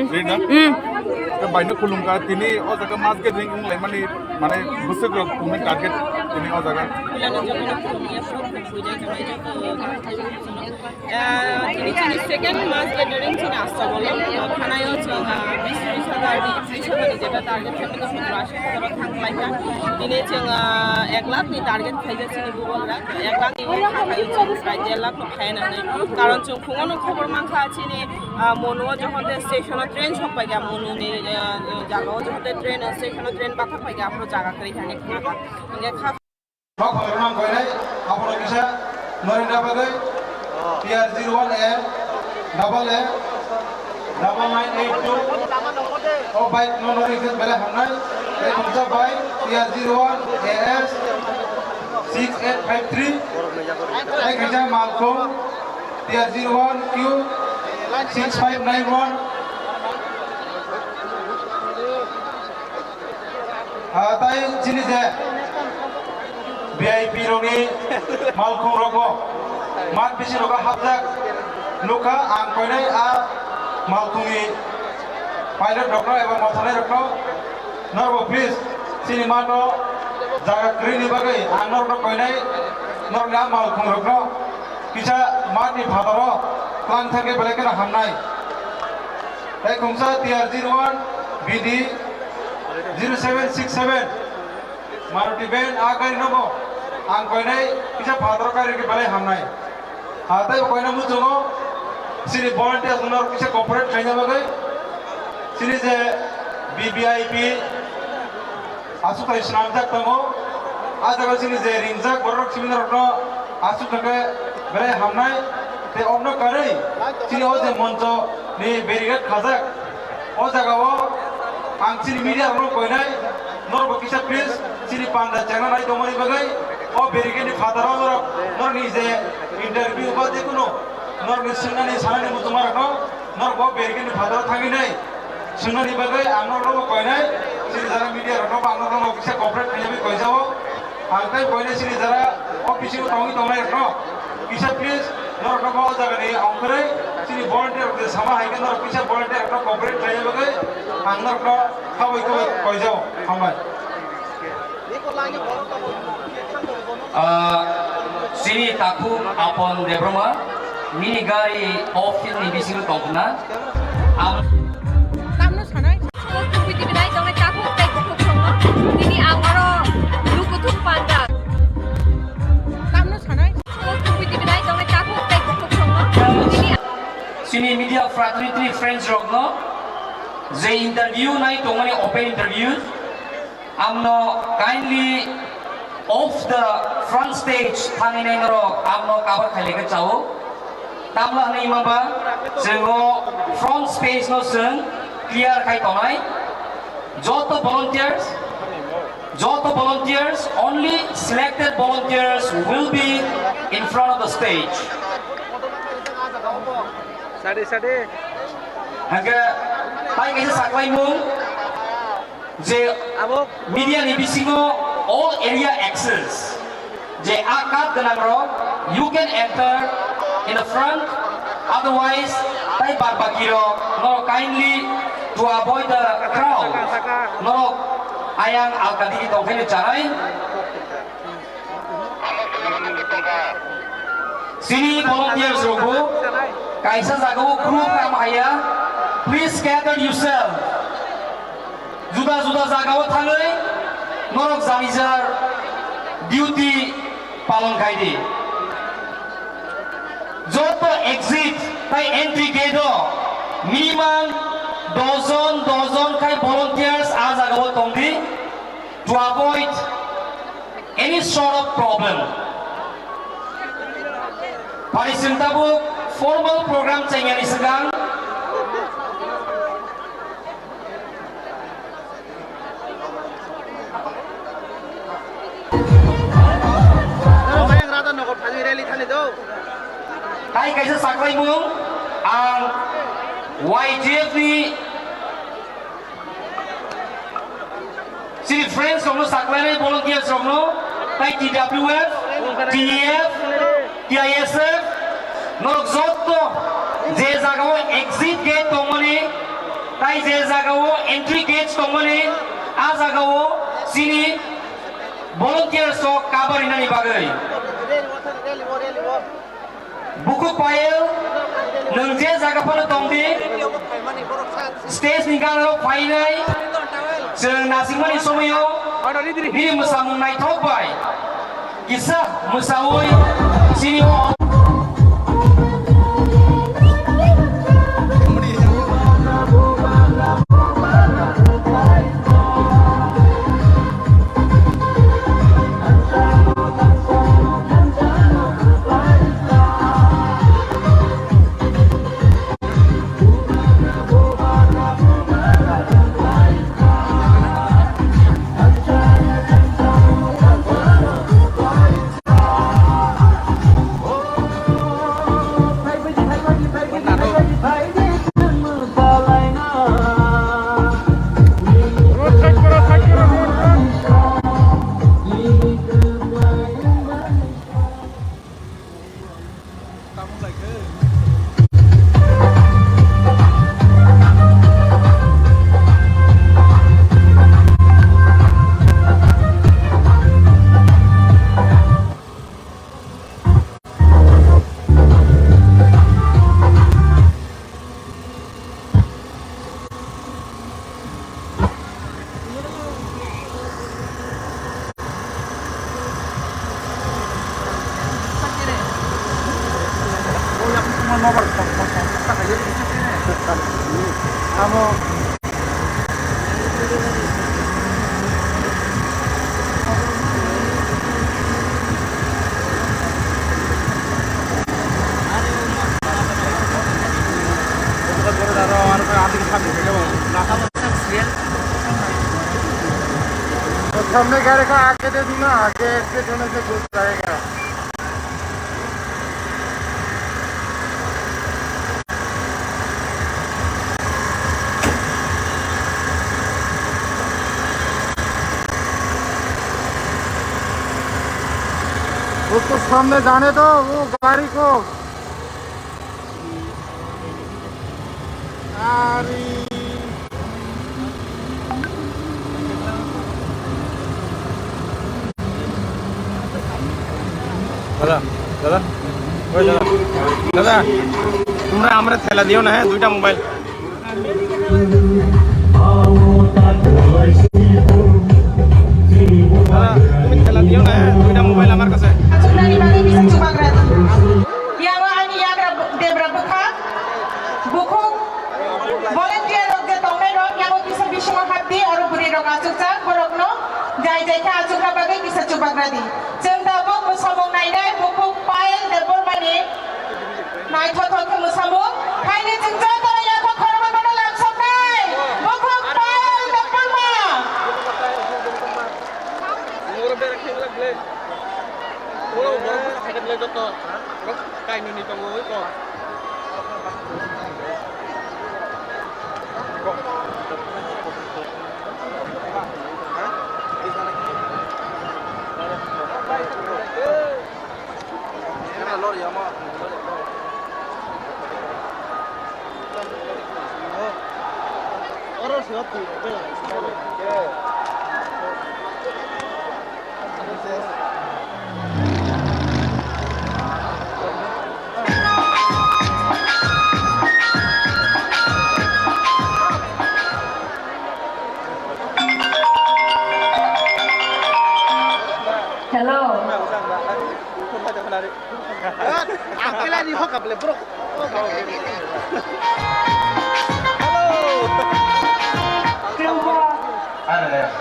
Rina? Hmm. Ke baino khulumkha tini o jaga mass gathering wnglaimani, mane bwswk rok tongmani target tini o jaga. Ah, tini chini second mass gathering chini Astabolo. Khanayo chwng, ah, bis bis hajar ni, tris hajar ni jeta target khe, bini sotro ashi hajar o thang khlaikha. Tini chwng, ah, ek lakh ni target khaijak chini bubagra. Ek lakh ni kha khaio chwng prai der lakh no khaya nangnai. Karon chwng phungo no khobor mankha chini, ah, Monu o jokhon de station o train sok paikha, Monu ni, ah, jaga o jokhon de train, station o train bathak paikha, aphuru jaga kwrwi thani khna kha. Hingke kha Kok phagrwnang koinai, abono kisa norina bagwi T R zero one A double A double nine eight two. O bike no nori khe belai hamnai. Tei khungsa bike T R zero one A S six eight five three. Tei khaisa malkhung T R zero one Q six five nine one. Ah, tai chini je V I P rokni malkhung rokbo mat bisi rogo hapjak nukha, ang koinai a malkhungni pilot rokno eba mothanai rokno norbo please chini mato jaga kwrwini bagwi ang norokno koinai norokni a malkhung rokno kisa matni phataro tlang thangkhe belai kheno hamnai. Tei khungsa T R zero one B D zero seven six seven Maruti van a gari nogo ang koinai kisa phataro gari rwgwi belai hamnai. Ha tei koina muchungo chini volunteers no kisa cooperate khaina bagwi chini je V V I P aswk hai swnamjak tongo. A jaga chini je ringjak borok simi norokno aswk khe belai hamnai. Tei okno karwi chini o je moncho ni barricade khajak, o jaga o ang chini media rokno koinai, norok bo kisa please chini panda chengna nai tongmani bagwi o barricade ni phataro norok norokni je interview ba jekunu norokni swngnani sanani muchungmarokno norok bo barricade ni phataro thangwi nai. Swngnani bagwi ang norokno koinai, chini jara media rokno bo ang norokno kisa cooperate khainani koijao. Ang tei koinai chini jara office o tongwi tongnai rokno kisa please norokno bo o jaga ni ongkhorwi chini volunteer rok je sama hai khe norok kisa volunteer rokno cooperate khaina bagwi ang norokno khabui khabui koijao. Hambai. Ah, chini takhuk Apon Debbarma, nini gari o field ni bisingo tongkhna. Ang Tamno sanai? Tubui tubui nai tongnai takhuk tei bukhuk songno. Tini ang oro Lukuthum Panda. Tamno sanai? Tubui tubui nai tongnai takhuk tei bukhuk songno. Tini Chini media fraternity friends rokno Je interview nai tongmani open interview, amno kindly off the front stage thangwi nai norok amno cover khailai khe chao. Tamla hwnwi mamba chwngo front stage no chwng clear khai tonai. Joto volunteers, joto volunteers, only selected volunteers will be in front of the stage. Sade, sade. Hingke tai kaisa saklaimung je abo media ni bisingo all area access je a card gwnang rok, you can enter in the front, otherwise tai bad baki rok norok kindly to avoid the crowd, norok ayang alkadi tongkhaino chanai. Chini volunteers rokbo kaisa jagao group kam haya, please gather yourself. Juda juda jagao thangwi norok janijar duty palon khai di. Joto exit tai entry gate o minimum dojon dojon khai volunteers a jagao tong di. To avoid any sort of problem. Pari chwng tabuk formal program chainani swkang. Tai kaisa saklaimung ang Y G F ni Chini friends rokno saklainai volunteers rokno tai T W F, T E F, T I S F norok jotto je jagao exit gate tongmani tai je jagao entry gate tongmani a jagao chini volunteers rok cover rinani bagwi. Bukhuk Payel, nwng je jaga phano tong di, stage ni gangrok phainai, chwng nasikmani somoio bini mwsamung naithok bai kisa mwsaui chini o Amo. सामने गाड़ी का आगे दे दूंगा, आगे से जाने से घुस जाएगा। उसको सामने जाने दो, वो गाड़ी को। अरे। দাদা, দাদা, ওই দাদা, দাদা, তোমরা আমরা ঠেলা দিও না, হ্যাঁ, দুইটা মোবাইল। দাদা, তুমি ঠেলা দিও না, হ্যাঁ, দুইটা মোবাইল আমার কাছে। Yang ani yagra debra bwkha, bukhuk volunteer rok je tongnai rok. Borok bwsa khaikhe belai joto borok kainwi ni tongo oi kok. Hello. Ang kailangan i hok ka ble, bro. Hello. Ano na yan?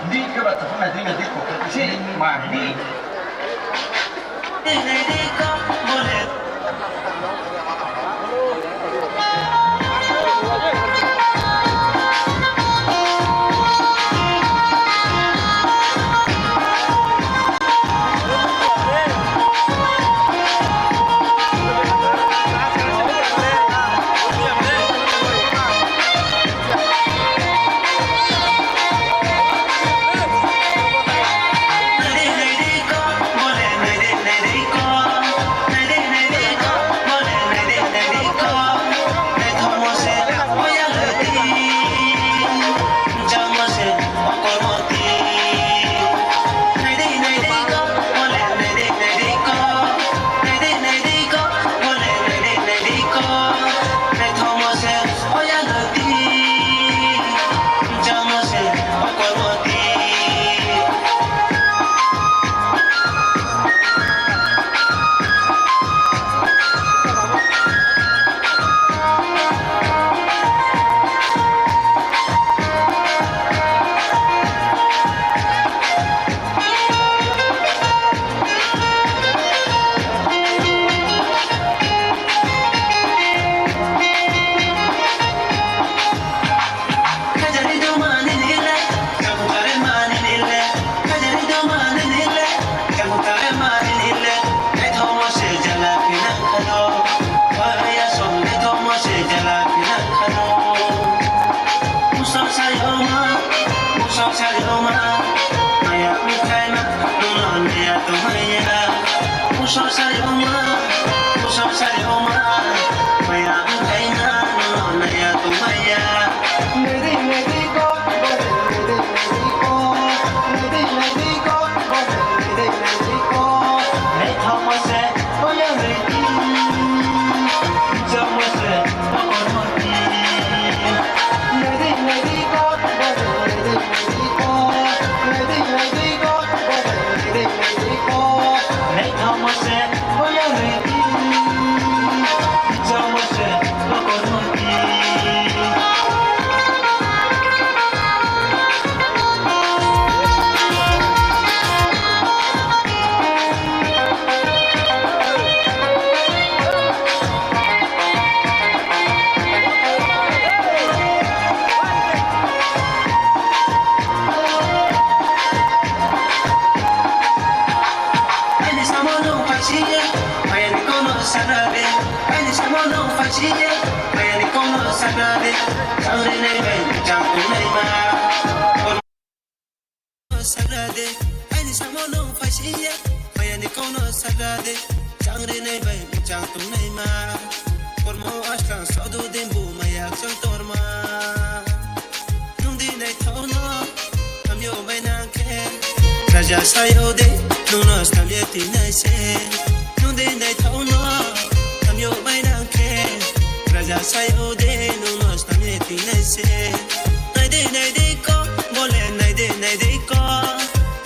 Hindi ka ba tapos na hindi na di ko kasi ma hindi. Aini samono phaisiya, mayani kono sanade. Aini samono phaisiya, mayani kono sanade. Changri nai bai, chang tu nai ma. Sanade, aini samono phaisiya, mayani kono sanade. Changri nai bai, chang tu nai ma. Kormo aslang sodu dimbu mayak chang torma. Nung di naithokno hamyo bai nang khe, raja sayo de nungno samye tinai se. Nung di naithokno hamyo bai nang khe, raja sayo de nungno samye tinai se. Nai de nai de ko, bole nai de nai de ko.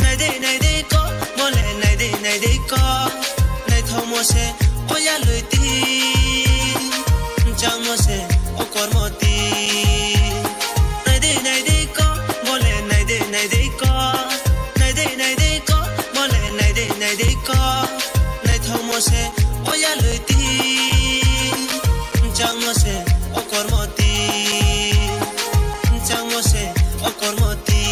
Nai de nai de ko, bole nai de nai de ko. Naithokmo se, oya lui ti. Changmo se, o kormo ti. Nai de nai de ko, bole nai de nai de ko. Nai de nai de ko, bole nai de nai de ko. Naithokmo se, oya lui ti. Changmo se, o kormo ti. Changmo se, o kormo ti.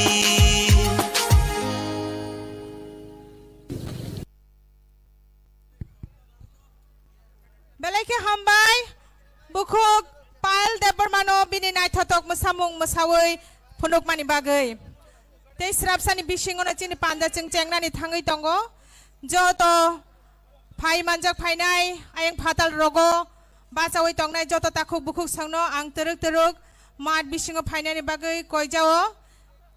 Belai khe hambai, bukhuk Payal Debbarmano bini naithotok mwsamung mwsawi phunukmani bagwi. Tei srapsani bisingono chini panda chwng chengnani thangwi tongo. Joto phai manjak phainai ayang phatal rogo bachawi tongnai joto takhuk bukhuk songno ang twrwk twrwk mat bisingo phainani bagwi koijao.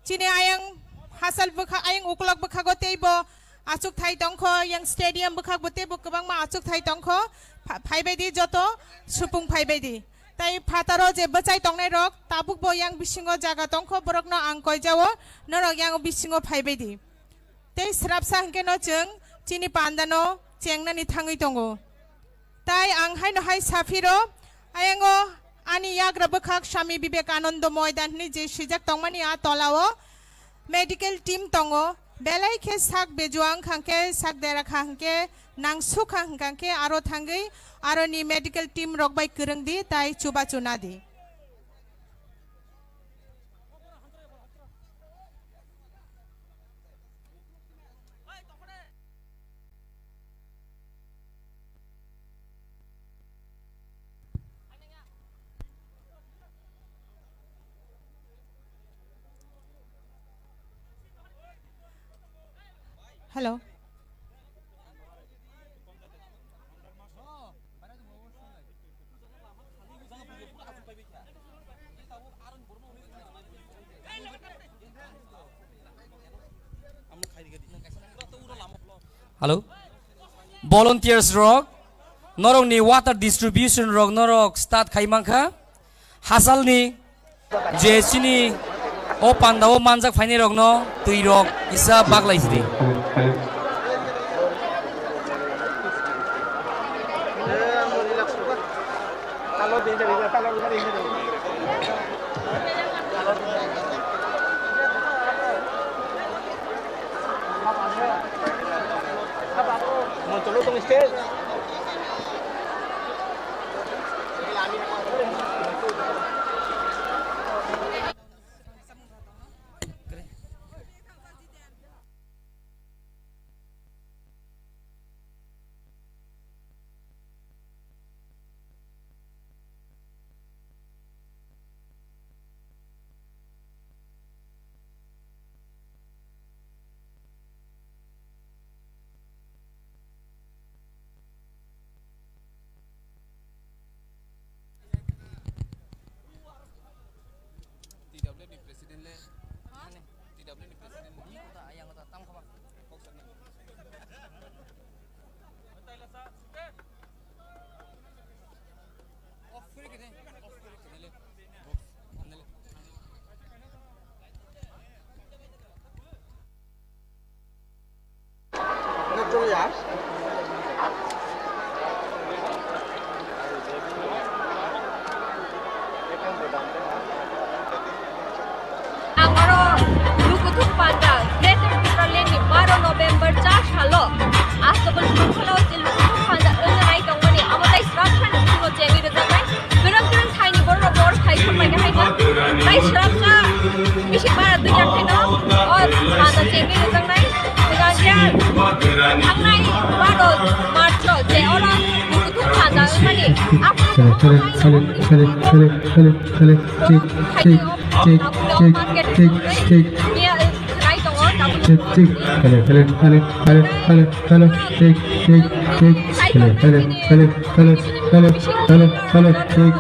Chini ayang hasal bwkha, ayang uklok bwkhago teibo achuk thai tongkho, yang stadium bwkhakbo teibo kwbangma achuk thai tongkho, pha-, phaibaidi joto supung phaibaidi. Tai phataro je bwchai tongnai rok tabukbo yang bisingo jaga tongkho, borokno ang koijao, norok yang bisingo phaibaidi. Tei srapsa hwnkhe no chwng chini pandano chengnani thangwi tongo. Tai ang haino hai saphiro, ayango ani yagra bwkhak Swami Vivekananda Moidan hwnwi je swijak tongmani a tolao medical team tongo. Belai khe sak bejuang khangkhe, sak dera khangkhe, nangsuk khangkhe aro thangwi aroni medical team rok bai kwrwng di tai chubachu nadi. Hello. Hello. Volunteers rok, norokni water distribution rok norok start khai mankha. Hasalni je chini o pandao manjak phainai rokno twi rok kisa baglai sidi. Ang oro Lukuthuk Panda, Greater Tipraland ni baro November cha salo Astabal Mangkholao se Lukuthuk Panda wngna nai tongmani, abo tai srapsani bisingo chengwi rwjaknai. Kwrwng kwrwng thaini borok bor khai khormai khe hai kha. Tai srapsa bisi bara dui ya khaino o panda chengwi rwjaknai. Hwnkhe thangnai baro March o je oro Lukuthuk Panda wngmani. Aphuru Hello, hello, hello, hello, hello, hello, hello, check, check, check, check, check, check. Check, check. Hello, hello, hello, hello, hello, hello, check, check, check. Hello, hello, hello, hello, hello, hello, hello, check.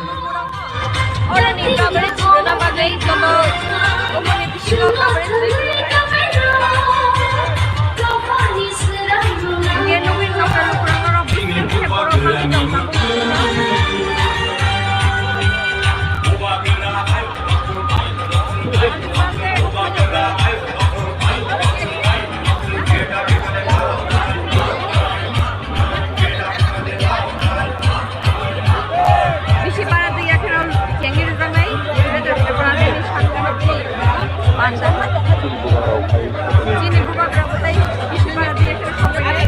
Bisi bara twi yakheno chengwi rwjaknai, Greater Tipraland ni sakni panda. Chini bubagra bwtai bisi bara twi yakheno chengwi rwjaknai.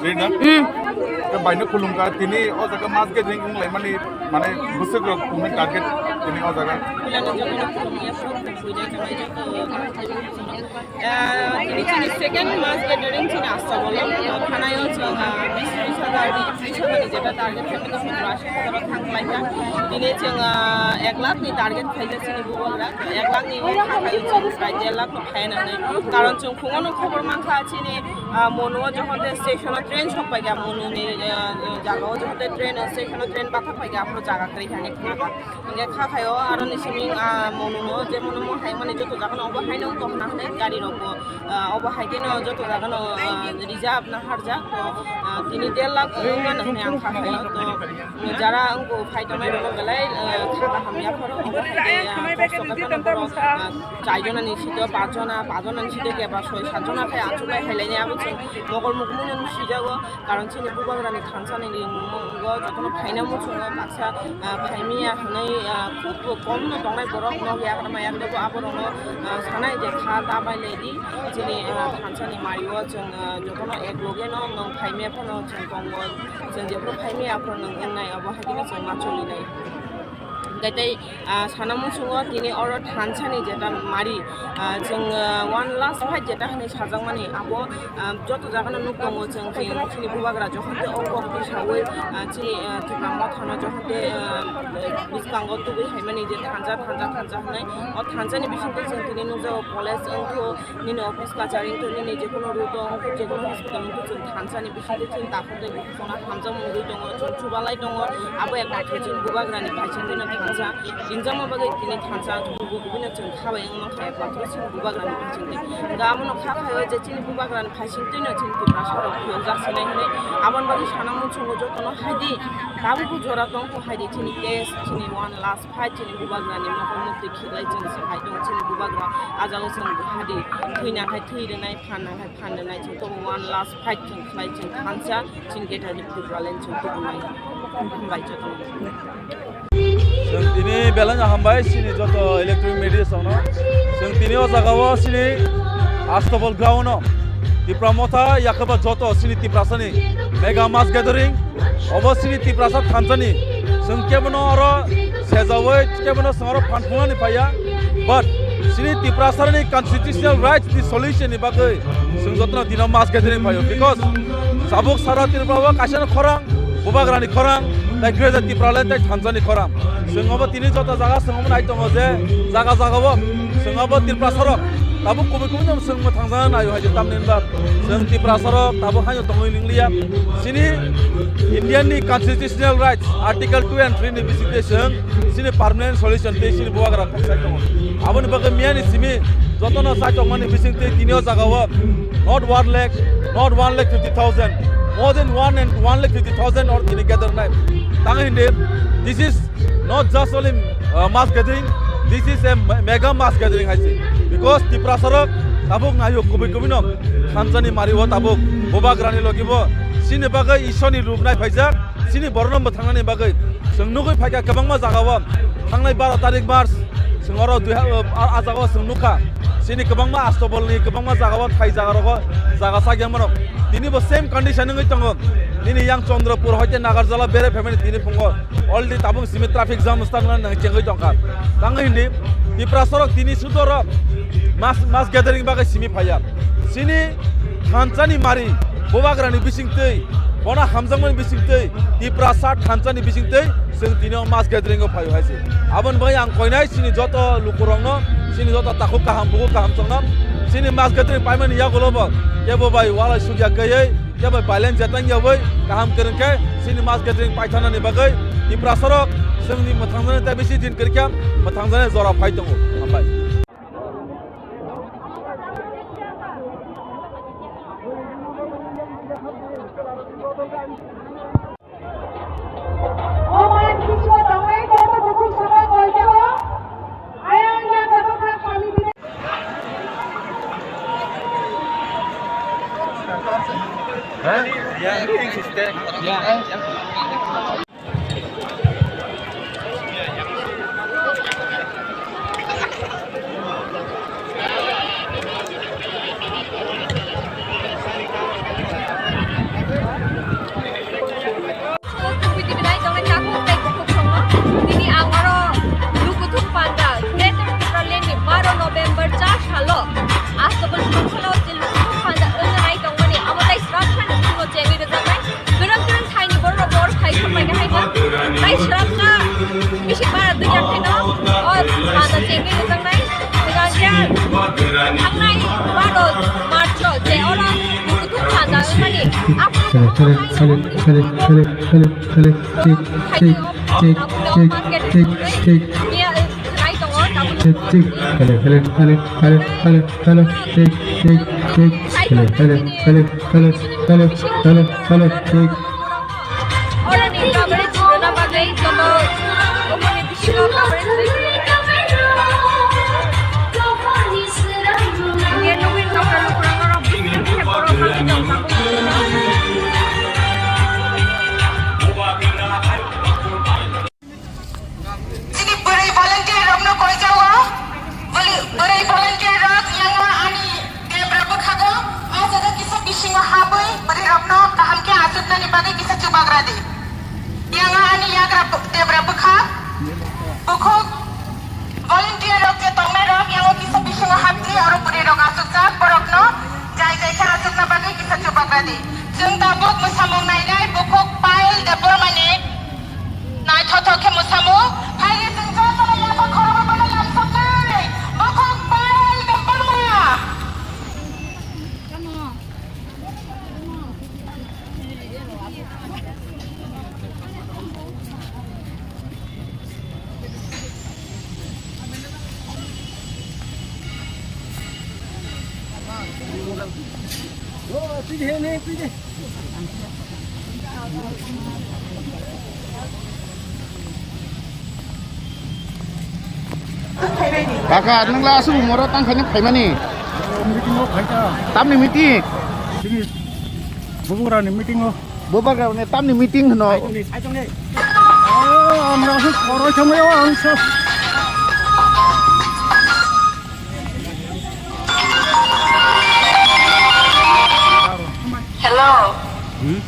Rina? Mm. Ke baino khulumkha, tini o jaga mass gathering wnglaimani, mane, bwswk rok tongmani target tini o jaga. Tini chini second mass gathering chini Astabolo, o thanaio chwng, ah, bis, bis hajar ni, bis hajar ni jeta target khe mani chwng ashi hajar o thang khlaikha. Tini chwng, ah, ek lakh ni target khaijak chini bubagra, ek lakh ni o kha khaio chwng prai der lakh no phai nangnai. Karon chwng phungo no khobor mankha chini, ah, Monu o jokhon de station o train sok paikha, Monu ni, ah, jaga o jokhon de train, station o train bathak paikha, aphuru jaga kwrwi thani khna kha. Hingke kha khaio aro ni simi, ah, Monu no je Monu mo hai mani joto jaga no obo hai no tong na hwnwi gari rok bo, ah, obo hai khe no joto jaga no, ah, reserve na harjak to, ah, tini der lakh wng mano hwnwi ang kha khaio to, jara wngkha phai tongnai rok no belai, ah, kha kaham ya phoro obo hai khe, ah, kosto khe phano borok, ah, char jona ni sito, pach jona, pach jona ni sito keba soi sat jona khe achuk lai hai lai ni abo chwng mokol mukmui no sijago. Karon chini bubagrani thansani ringmungo jotono phaina muchungo baksa, ah, phaimiya hwnwi, ah, khub komno tongnai borok nokya kotorma yakdebo aborokno, ah, sanai je kha ta bai lai di chini, ah, thansani mario chwng, ah, jotono ek logeno nwng phaimiya phano chwng tongo chwng jephuru phaimiya aphuru nwng wngnai obo haikhe chwng ma cholinai. Hingke tei, ah, sana muchungo tini oro thansani jeta mari, ah, chwng, ah, one last fight jeta hinwi sajakmani abo, ah, joto jagano nuk tongo chwng chini, chini bubagra jokhon tei o kok tisawi, ah, chini, ah, Tipra mothano jokhon tei, ah, bwskango tubui haimani je thansa, thansa, thansa hinwi o thansani bisingtwi chwng tini nukjago college wngkhu nini office kachari wngkhu nini jekono road o wngkhu jekono hospital wngkhu chwng thansani bisingtwi chwng takhuk tei Chwngno hamjakmung rwi tongo, chwng chubalai tongo, abo ekmatro chini bubagrani phaisingtwino thansa ringjama bagwi tini thansa kubui kubuino chwng khabai wng mankha ekmatro chini bubagrani phaisingtwi. Hwnkhe abono kha khaio je chini bubagrani phaisingtwino chini Tiprasarok phiyokjak sinai hwnwi aboni bagwi sana muchungo jotono haidi tabukbo jora tongkho haidi chini case chini one last fight chini bubagrani mokol muktwi khiklai chwng se hai tongo chini bubagra ah jaga chwng haidi thwina hai thwi rwnai phan nang hai phan rwnai chwng tobo one last fight chwng khlai chwng thansa chini Greater Tipraland chwng tubunai. Hambai jotono. Chwng tini belai no hambai chini joto electronic media songno. Chwng tini o jaga o chini Astabol ground o Tipra Motha yakhaba joto chini Tiprasani mega mass gathering obo chini Tiprasa thansani chwng kebono oro sejawi kebono chwng oro phan phungnani phaiya, but chini Tiprasarani constitutional rights ni solution ni bagwi chwng jotono dino mass gathering phaio, because sabuk sara Tripura o kaisa no khorang, bubagrani khorang, tei Greater Tipraland tei thansani khorang. Chwng obo tini joto jaga chwng obo nai tongo je jaga jaga o chwng obo Tiprasarok tabuk kubui kubui no chwng mwthangjakna naio hai je tamni hwnba chwng Tiprasarok tabuk haino tongwi lingliya. Chini Indian ni constitutional rights article two and three ni bisingtwi chwng chini permanent solution tei chini bubagra kok sai tongo. Aboni bagwi miyani simi jotono sai tongmani bisingtwi tini o jaga o not one lakh, not one lakh fifty thousand, more than one and one lakh fifty thousand or tini gather nai. Tang hindi, this is not just only, uh, mass gathering, this is a me-, mega mass gathering hai se. Because Tiprasarok tabuk nayo kubui kubui no thansani mari o tabuk bubagrani logi bo chini bagwi Ishorni rup nai phaijak. Chini borokno mwthangnani bagwi chwng nugwi phaikha kwbangma jagao. Thangnai baro tarik March chwng oro dui ha-, o, a, a jagao chwng nukha. Chini kwbangma Astobolni kwbangma jagao thai jagarogo jaga chakya mano. Tini bo same condition wngwi tongo. Nini yang Chandrapur hoite Nagarjala bere phaimani tini phungo already tabuk simi traffic jam stang nang chengwi tongkha. Tangwi hindi Tiprasarok tini sudorok mass, mass gathering bagwi simi phaiya. Chini thansani mari bubagrani bisingtwi, bono hamjakmani bisingtwi, Tiprasa thansani bisingtwi chwng tini o mass gathering o phaio hai se. Aboni bagwi ang koinai chini joto lukurokno, chini joto takhuk kaham bukhuk kaham chwngno chini mass gathering paimani yagulo bo kebo bai walai sugya kaiwi, kebo bai violence jatang yawi kaham kwrwng khe chini mass gathering paithanani bagwi Tiprasarok chwngni mwthangjaknai tei bisi din kwrwikha mwthangjaknai jora phai tongo. Hambai. Tini ang oro Lukuthuk Panda, Greater Tipraland ni baro November cha salo Astobolni Mungkhalo je Baro March o je oro kuthum panda wngmani, aphuru Hello, hello, hello, hello, hello, hello, hello, check, check, check, check, check, check. Miya, eh, khwnai tongo, tabuk check, check. Hello, hello, hello, hello, hello, hello, check, check, check. Hello, hello, hello, hello, hello, hello, hello, check. Oroni coverage rwna bagwi joto oboni bisingo coverage rwna bagwi. Nugwi tongkha lukurok norok bisingo khe borok hamya tongkha. Chini bwrwi volunteer rokno koijago. Bwrwi, bwrwi volunteer rok yango ani debra bwkhago. O jaga kisa bisingo habwi bwrwi rokno kaham khe achuknani bagwi kisa chubagra di. Yango ani yagra bu-, debra bwkha. Bukhuk volunteer rok je tongnai rok yango kisa bisingo habdi oro bwrwi rok achukjak borokno jai jai khe achukna bagwi kisa chubagra di. Chwng tabuk mwsamung nainai bukhuk Payal Debbarmani. Naithothok khe mwsamung, phaidi chwng jotono yapha khoroknwi bono lamsoknai, bukhuk Payal Debbarma. Kaka, nwng la aswk mora tang khaina phaimani? Meeting o phaikha. Tamni meeting? Chini bubagrani meeting o. Bubagrani tamni meeting hwno? Saitongni, saitongni. Oh, amra aswk khoroi thangwi o ang sa. Hello. Hmm?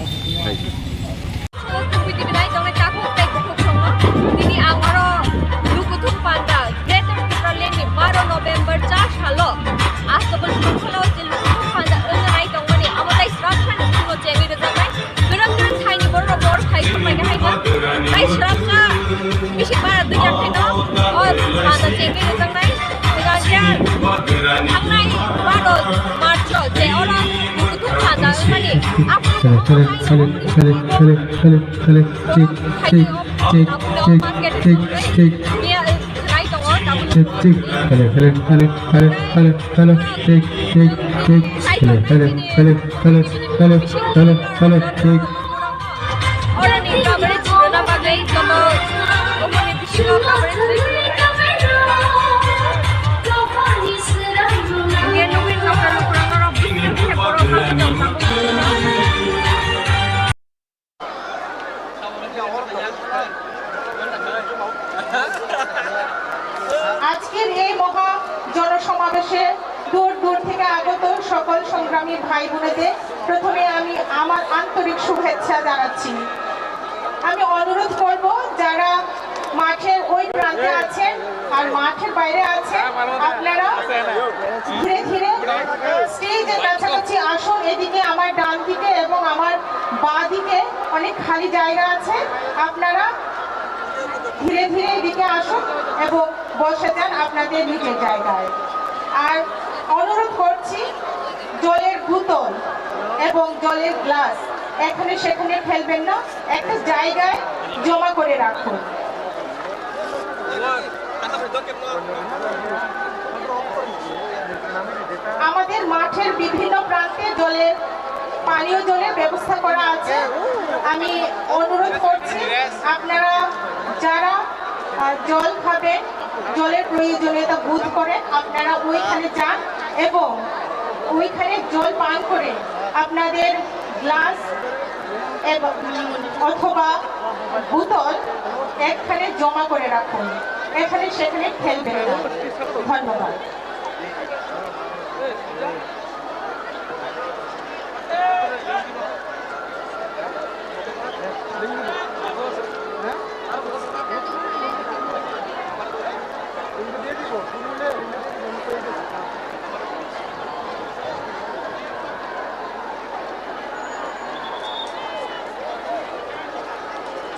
Tini ang oro Lukuthum Panda, Greater Tipraland ni baro November cha salo, Astabal Kuthumsalo je Lukuthum Panda wngna nai tongmani, abo tai srapsani bisingo chengwi rwjaknai. Kwrak kwrak thaini borok bor khai khumbai khe hai kha. Tai srapsa bisi bara dui ya khaino o panda chengwi rwjaknai. Kwrak kwrak thangnai baro March o je oro kuthum panda wngmani. Hello, hello, hello, hello, hello, hello, hello, check, check, check, check, check, check. Miya, eh, khwnai tongo, tabuk. Check, check. Hello, hello, hello, hello, hello, hello, check, check, check. Hello, hello, hello, hello, hello, hello, hello, check. Oroni coverage rwna bagwi joto oboni bisingo coverage rwna bagwi. Nugwi tongkha lukurok norok bisingo khe borok hamya tongkha. আজকের এই মহা জনসমাবেশে দূর দূর থেকে আগত সকল সংগ্রামী ভাই বোনেদের প্রথমে আমি আমার আন্তরিক শুভেচ্ছা জানাচ্ছি। আমি অনুরোধ করব, যারা মাঠের ওই প্রান্তে আছেন আর মাঠের বাইরে আছেন, আপনারা ধীরে ধীরে স্টেজের কাছাকাছি আসুন। এদিকে আমার ডান দিকে এবং আমার বাঁ দিকে অনেক খালি জায়গা আছে, আপনারা ধীরে ধীরে এদিকে আসুন এবং বসে যান আপনাদের নিজের জায়গায়। আর অনুরোধ করছি, জলের বোতল এবং জলের গ্লাস এখানে সেখানে ফেলবেন না, একটা জায়গায় জমা করে রাখুন। আমাদের মাঠের বিভিন্ন প্রান্তে জলের, পানীয় জলের ব্যবস্থা করা আছে। আমি অনুরোধ করছি, আপনারা যারা, আহ, জল খাবেন, জলের প্রয়োজনীয়তা বোধ করেন, আপনারা ওইখানে যান এবং ওইখানে জল পান করে আপনাদের গ্লাস এবং, উম, অথবা বোতল এখানে জমা করে রাখুন, এখানে সেখানে ফেলবেন না। ধন্যবাদ।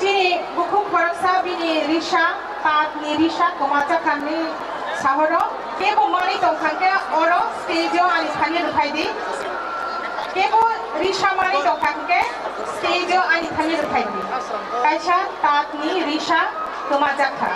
Chini bukhuk khoroksa bini risa, patni risa kwmajak kangni sahoro. Kebo manwi tongkha hwnkhe oro stage o ani thani rwphai di. Kebo risa manwi tongkha hwnkhe stage o ani thani rwphai di. Kaisa tatni risa kwmajak kha.